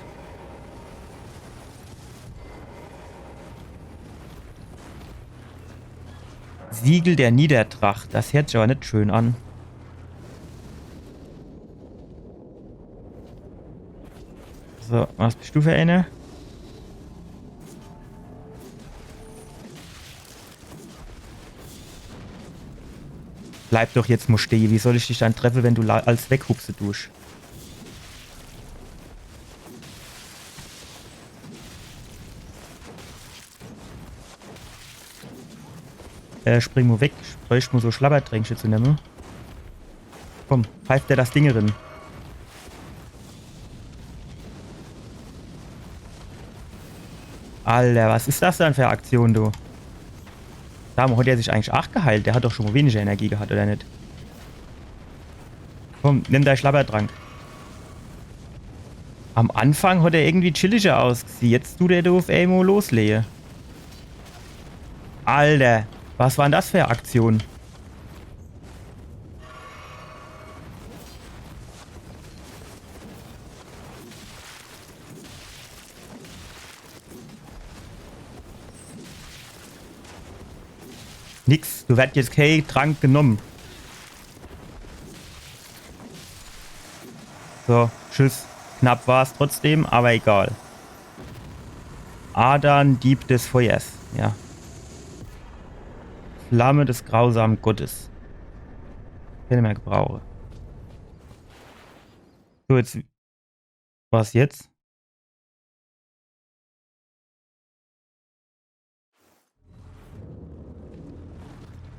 Siegel der Niedertracht, das heert sich awwer net schön an. So, was bist du für einer? Bleib doch jetzt mo stehe. Wie soll ich dich dann treffe, wenn du la- als weghupse dusch? Äh, spring mo weg. Ich bräucht mo so Schlabbertränkche zu nemme. Komm, pfeif der das Ding rin. Alter, was is das dann für e Aktion, du? Sa mo, hat er sich eigentlich aach geheilt? Der hat doch schon mo weniger Energie gehat, oder net? Komm, nimm dei Schlabbertrank. Am Anfang hat er irgendwie chilliger ausgesieh. Jetzt tut er do uff emol loslehe. Alter, was war dann das für e Aktion? Nix, do werd jetzt kee Trank genomm. So, tschüss. Knapp war's trotzdem, aber egal. Adan, Dieb des Feuers. Ja. Flamme des grausamen Gottes. Kenne mer gebrauche. So, jetzt. Was jetzt?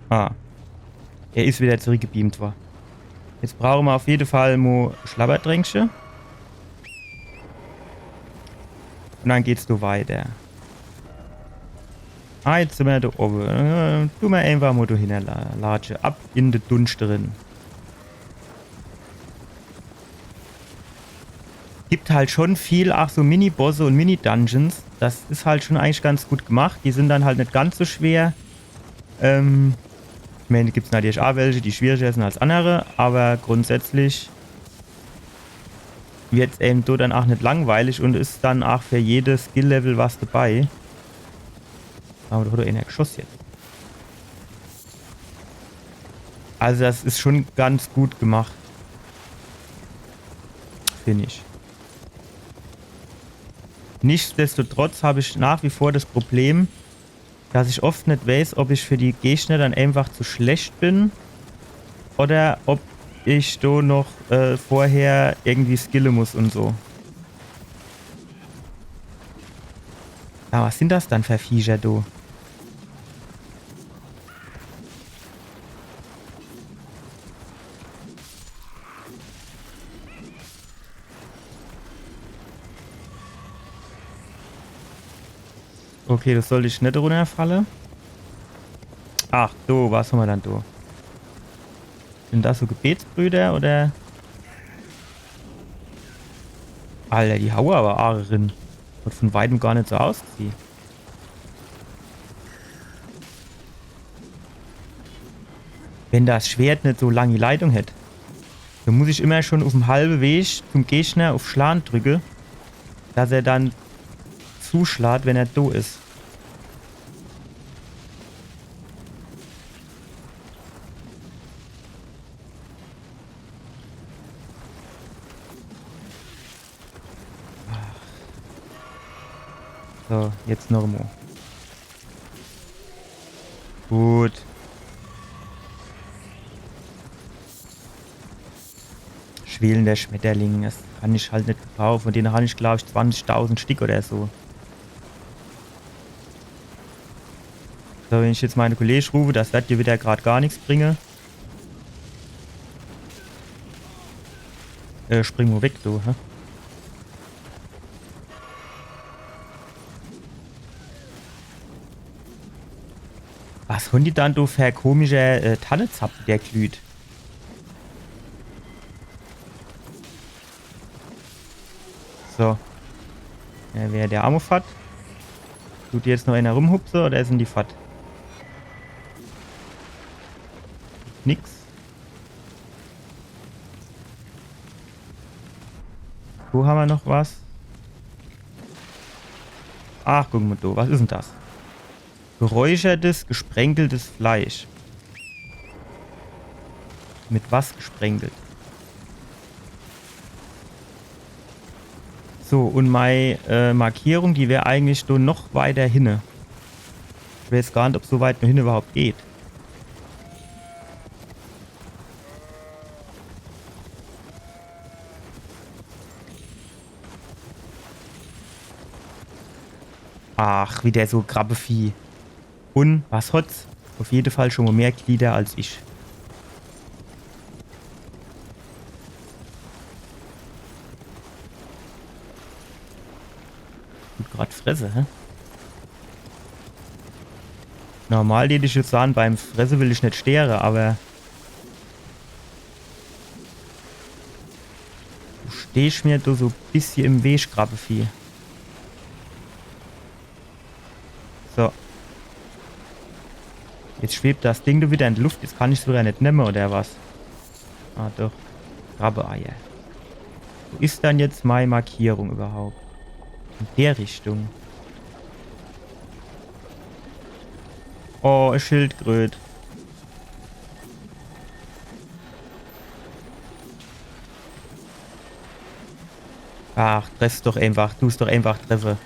Ah. Er is wieder zurückgebeamt wor. Jetzt brauche mer uff jede Fall mo Schlabbertränkche. Un dann geht's do weiter. Ah, jetzt sin mer do owwe. Äh, du mer einfach mo do hinne la- latsche. Ab in de Dunscht rin. Gibt halt schon viel, ach so Mini-Bosse un Mini-Dungeons. Das is halt schon eigentlich ganz gut gemacht. Die sin dann halt net ganz so schwer. Ähm, ich mein, gibt's natürlich ach welche, die schwieriger sin als andere, aber grundsätzlich wird's eben do dann ach net langweilig un is dann ach für jedes Skill-Level was dabei. Aber do hat doch ener geschoss jetzt. Also das is schon ganz gut gemacht. Find ich. Nichtsdestotrotz hab ich nach wie vor das Problem, dass ich oft net weiß, ob ich für die Gegner dann einfach zu schlecht bin oder ob ich do noch, äh, vorher irgendwie skille muss un so. Ja, was sin das dann für Viecher, du? Okay, das sollt ich net runnerfalle. Ach, du, was hammer dann, du? Sin das so Gebetsbrüder, oder? Alter, die haue aber arg rin. Hat von weitem gar net so ausgesieh. Wenn das Schwert net so langi Leitung hätt, dann muss ich immer schon uff'm halbe Weg zum Gegner uff Schlan drücke, dass er dann zuschlat, wenn er do is. So, jetzt noch mo. Gut. Schwelender Schmetterling, das kann ich halt net gebrauche. Von dene han ich, glaub ich, zwanzigtausend Stick oder so. So, wenn ich jetzt meine Kollege rufe, das werd dir wieder grad gar nix bringe. Äh, spring mo weg, du, hä? Was han die dann do für komische, äh, Tannezappe, der glüht? So. Ja, wär der aa mo fort. Tut jetzt noch ener rumhupse oder sin die fort? Nix. Wo hammer noch was? Ach, guck mo do. Was is dann das? Geräuchertes, gesprenkeltes Fleisch. Mit was gesprenkelt? So, un mei, äh, Markierung, die wär eigentlich do noch weiter hinne. Ich weiß gar net, ob so weit noch hinne überhaupt geht. Ach, wieder so Krabbevieh. Un was hot's? Auf jede Fall schon mo mehr Glieder als ich. Gut, grad fresse, hä? Normal deet ich jetzt sahn, beim Fresse will ich net steere, aber du stehsch mir do so bissje im Weg, Krabbevieh. So. Jetzt schwebt das Ding do wieder in de Luft. Jetzt kann ich's wieder net nemme, oder was? Ah, doch. Krabbeeier. Wo is dann jetzt mei Markierung überhaupt? In der Richtung. Oh, e Schildkröt. Ach, treff's doch einfach. Du's doch einfach treffe.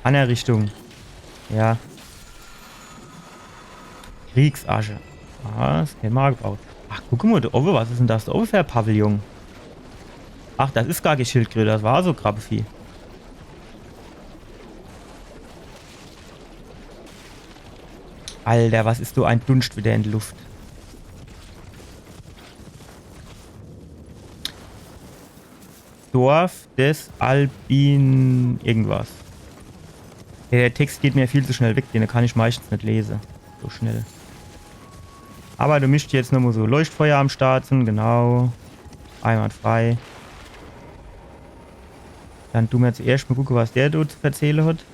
Anner Richtung. Ja. Kriegsasche. Ah, das kenn ma gebrauche. Ach, guck mo, do owwe, was is denn das do owwe für e Pavillon? Ach, das is gar kee Schildkröt, das war so Krabbevieh. Alter, was is do e Dunscht wieder in de Luft? Dorf des Albin irgendwas. Der Text geht mir viel zu schnell weg, den kann ich meistens net lese. So schnell. Aber do mischt jetzt nomo so Leuchtfeuer am Start sin, genau. Einwandfrei. Dann du mir zuerscht mo gucke, was der do zu verzähle hat.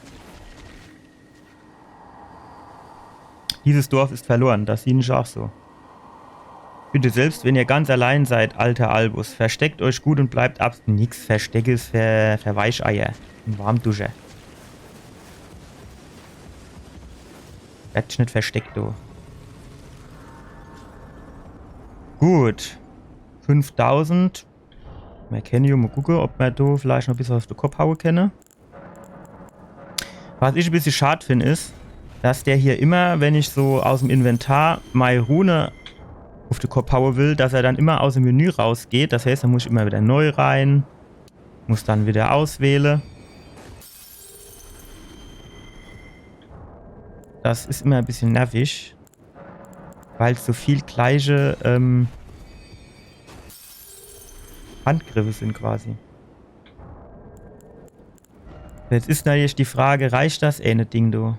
Dieses Dorf ist verloren, das sieh ich auch so. Bitte, selbst wenn ihr ganz allein seid, alter Albus, versteckt euch gut und bleibt ab. Nix Versteckes für, für Weicheier. En Warmduscher. Werd net versteckt, du. Gut. Fünftausend. Mer kenne jo mo gucke, ob mer do vielleicht noch e bissel was uff de Kopp haue kenne. Was ich e bissel schad find, is, dass der hier immer, wenn ich so aus'm Inventar mei Rune uff de Kopp haue will, dass er dann immer aus'm Menü rausgeht. Das heißt, do muss ich immer wieder neu rein, muss dann wieder auswähle. Das is immer e bissel nervig, weil's so viel gleiche, ähm, Handgriffe sin quasi. Jetzt is natürlich die Frage, reicht das eene Ding, du?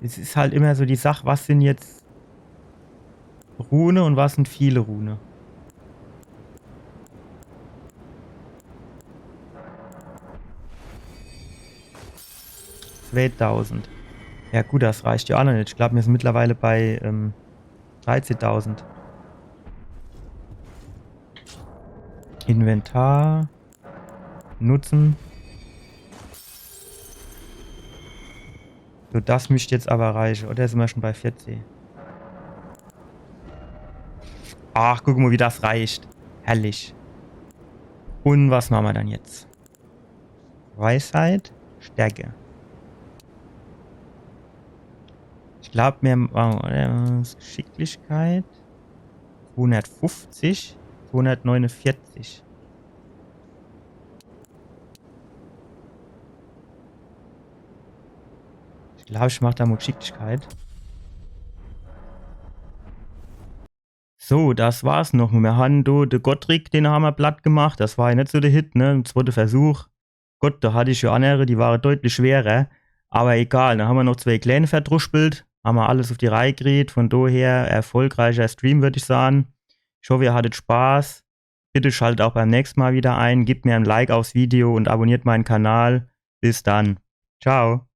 Es is halt immer so die Sach, was sin jetzt Rune und was sin viele Rune? Zweetausend. Ja gut, das reicht jo aa noch net. Ich glaub, mir sin mittlerweile bei, ähm, dreizehntausend. Inventar. Nutzen. So, das misst jetzt aber reiche. Oder sin mer schon bei vierzig? Ach, guck mo, wie das reicht. Herrlich. Und was mache mer dann jetzt? Weisheit, Stärke. Ich glaub, mir, oh, äh, Geschicklichkeit. Zweihundertfünfzig, zweihundertneunundvierzig. Ich glaub, ich mach do mo Geschicklichkeit. So, das war's noch. Mir han do de Godrick, den han mer platt gemacht. Das war jo net so de Hit, ne? Zweiter Versuch. Gut, do hatt ich jo annere, die ware deutlich schwerer. Aber egal, do han mer noch zwee kleine verdruspelt. Han mer alles uff die Reih kriet. Von doher erfolgreicher Stream, würd ich sahn. Ich hoff, ihr hattet Spaß. Bitte schaltet auch beim nächsten Mal wieder ein. Gebt mir ein Like aufs Video und abonniert meinen Kanal. Bis dann. Ciao.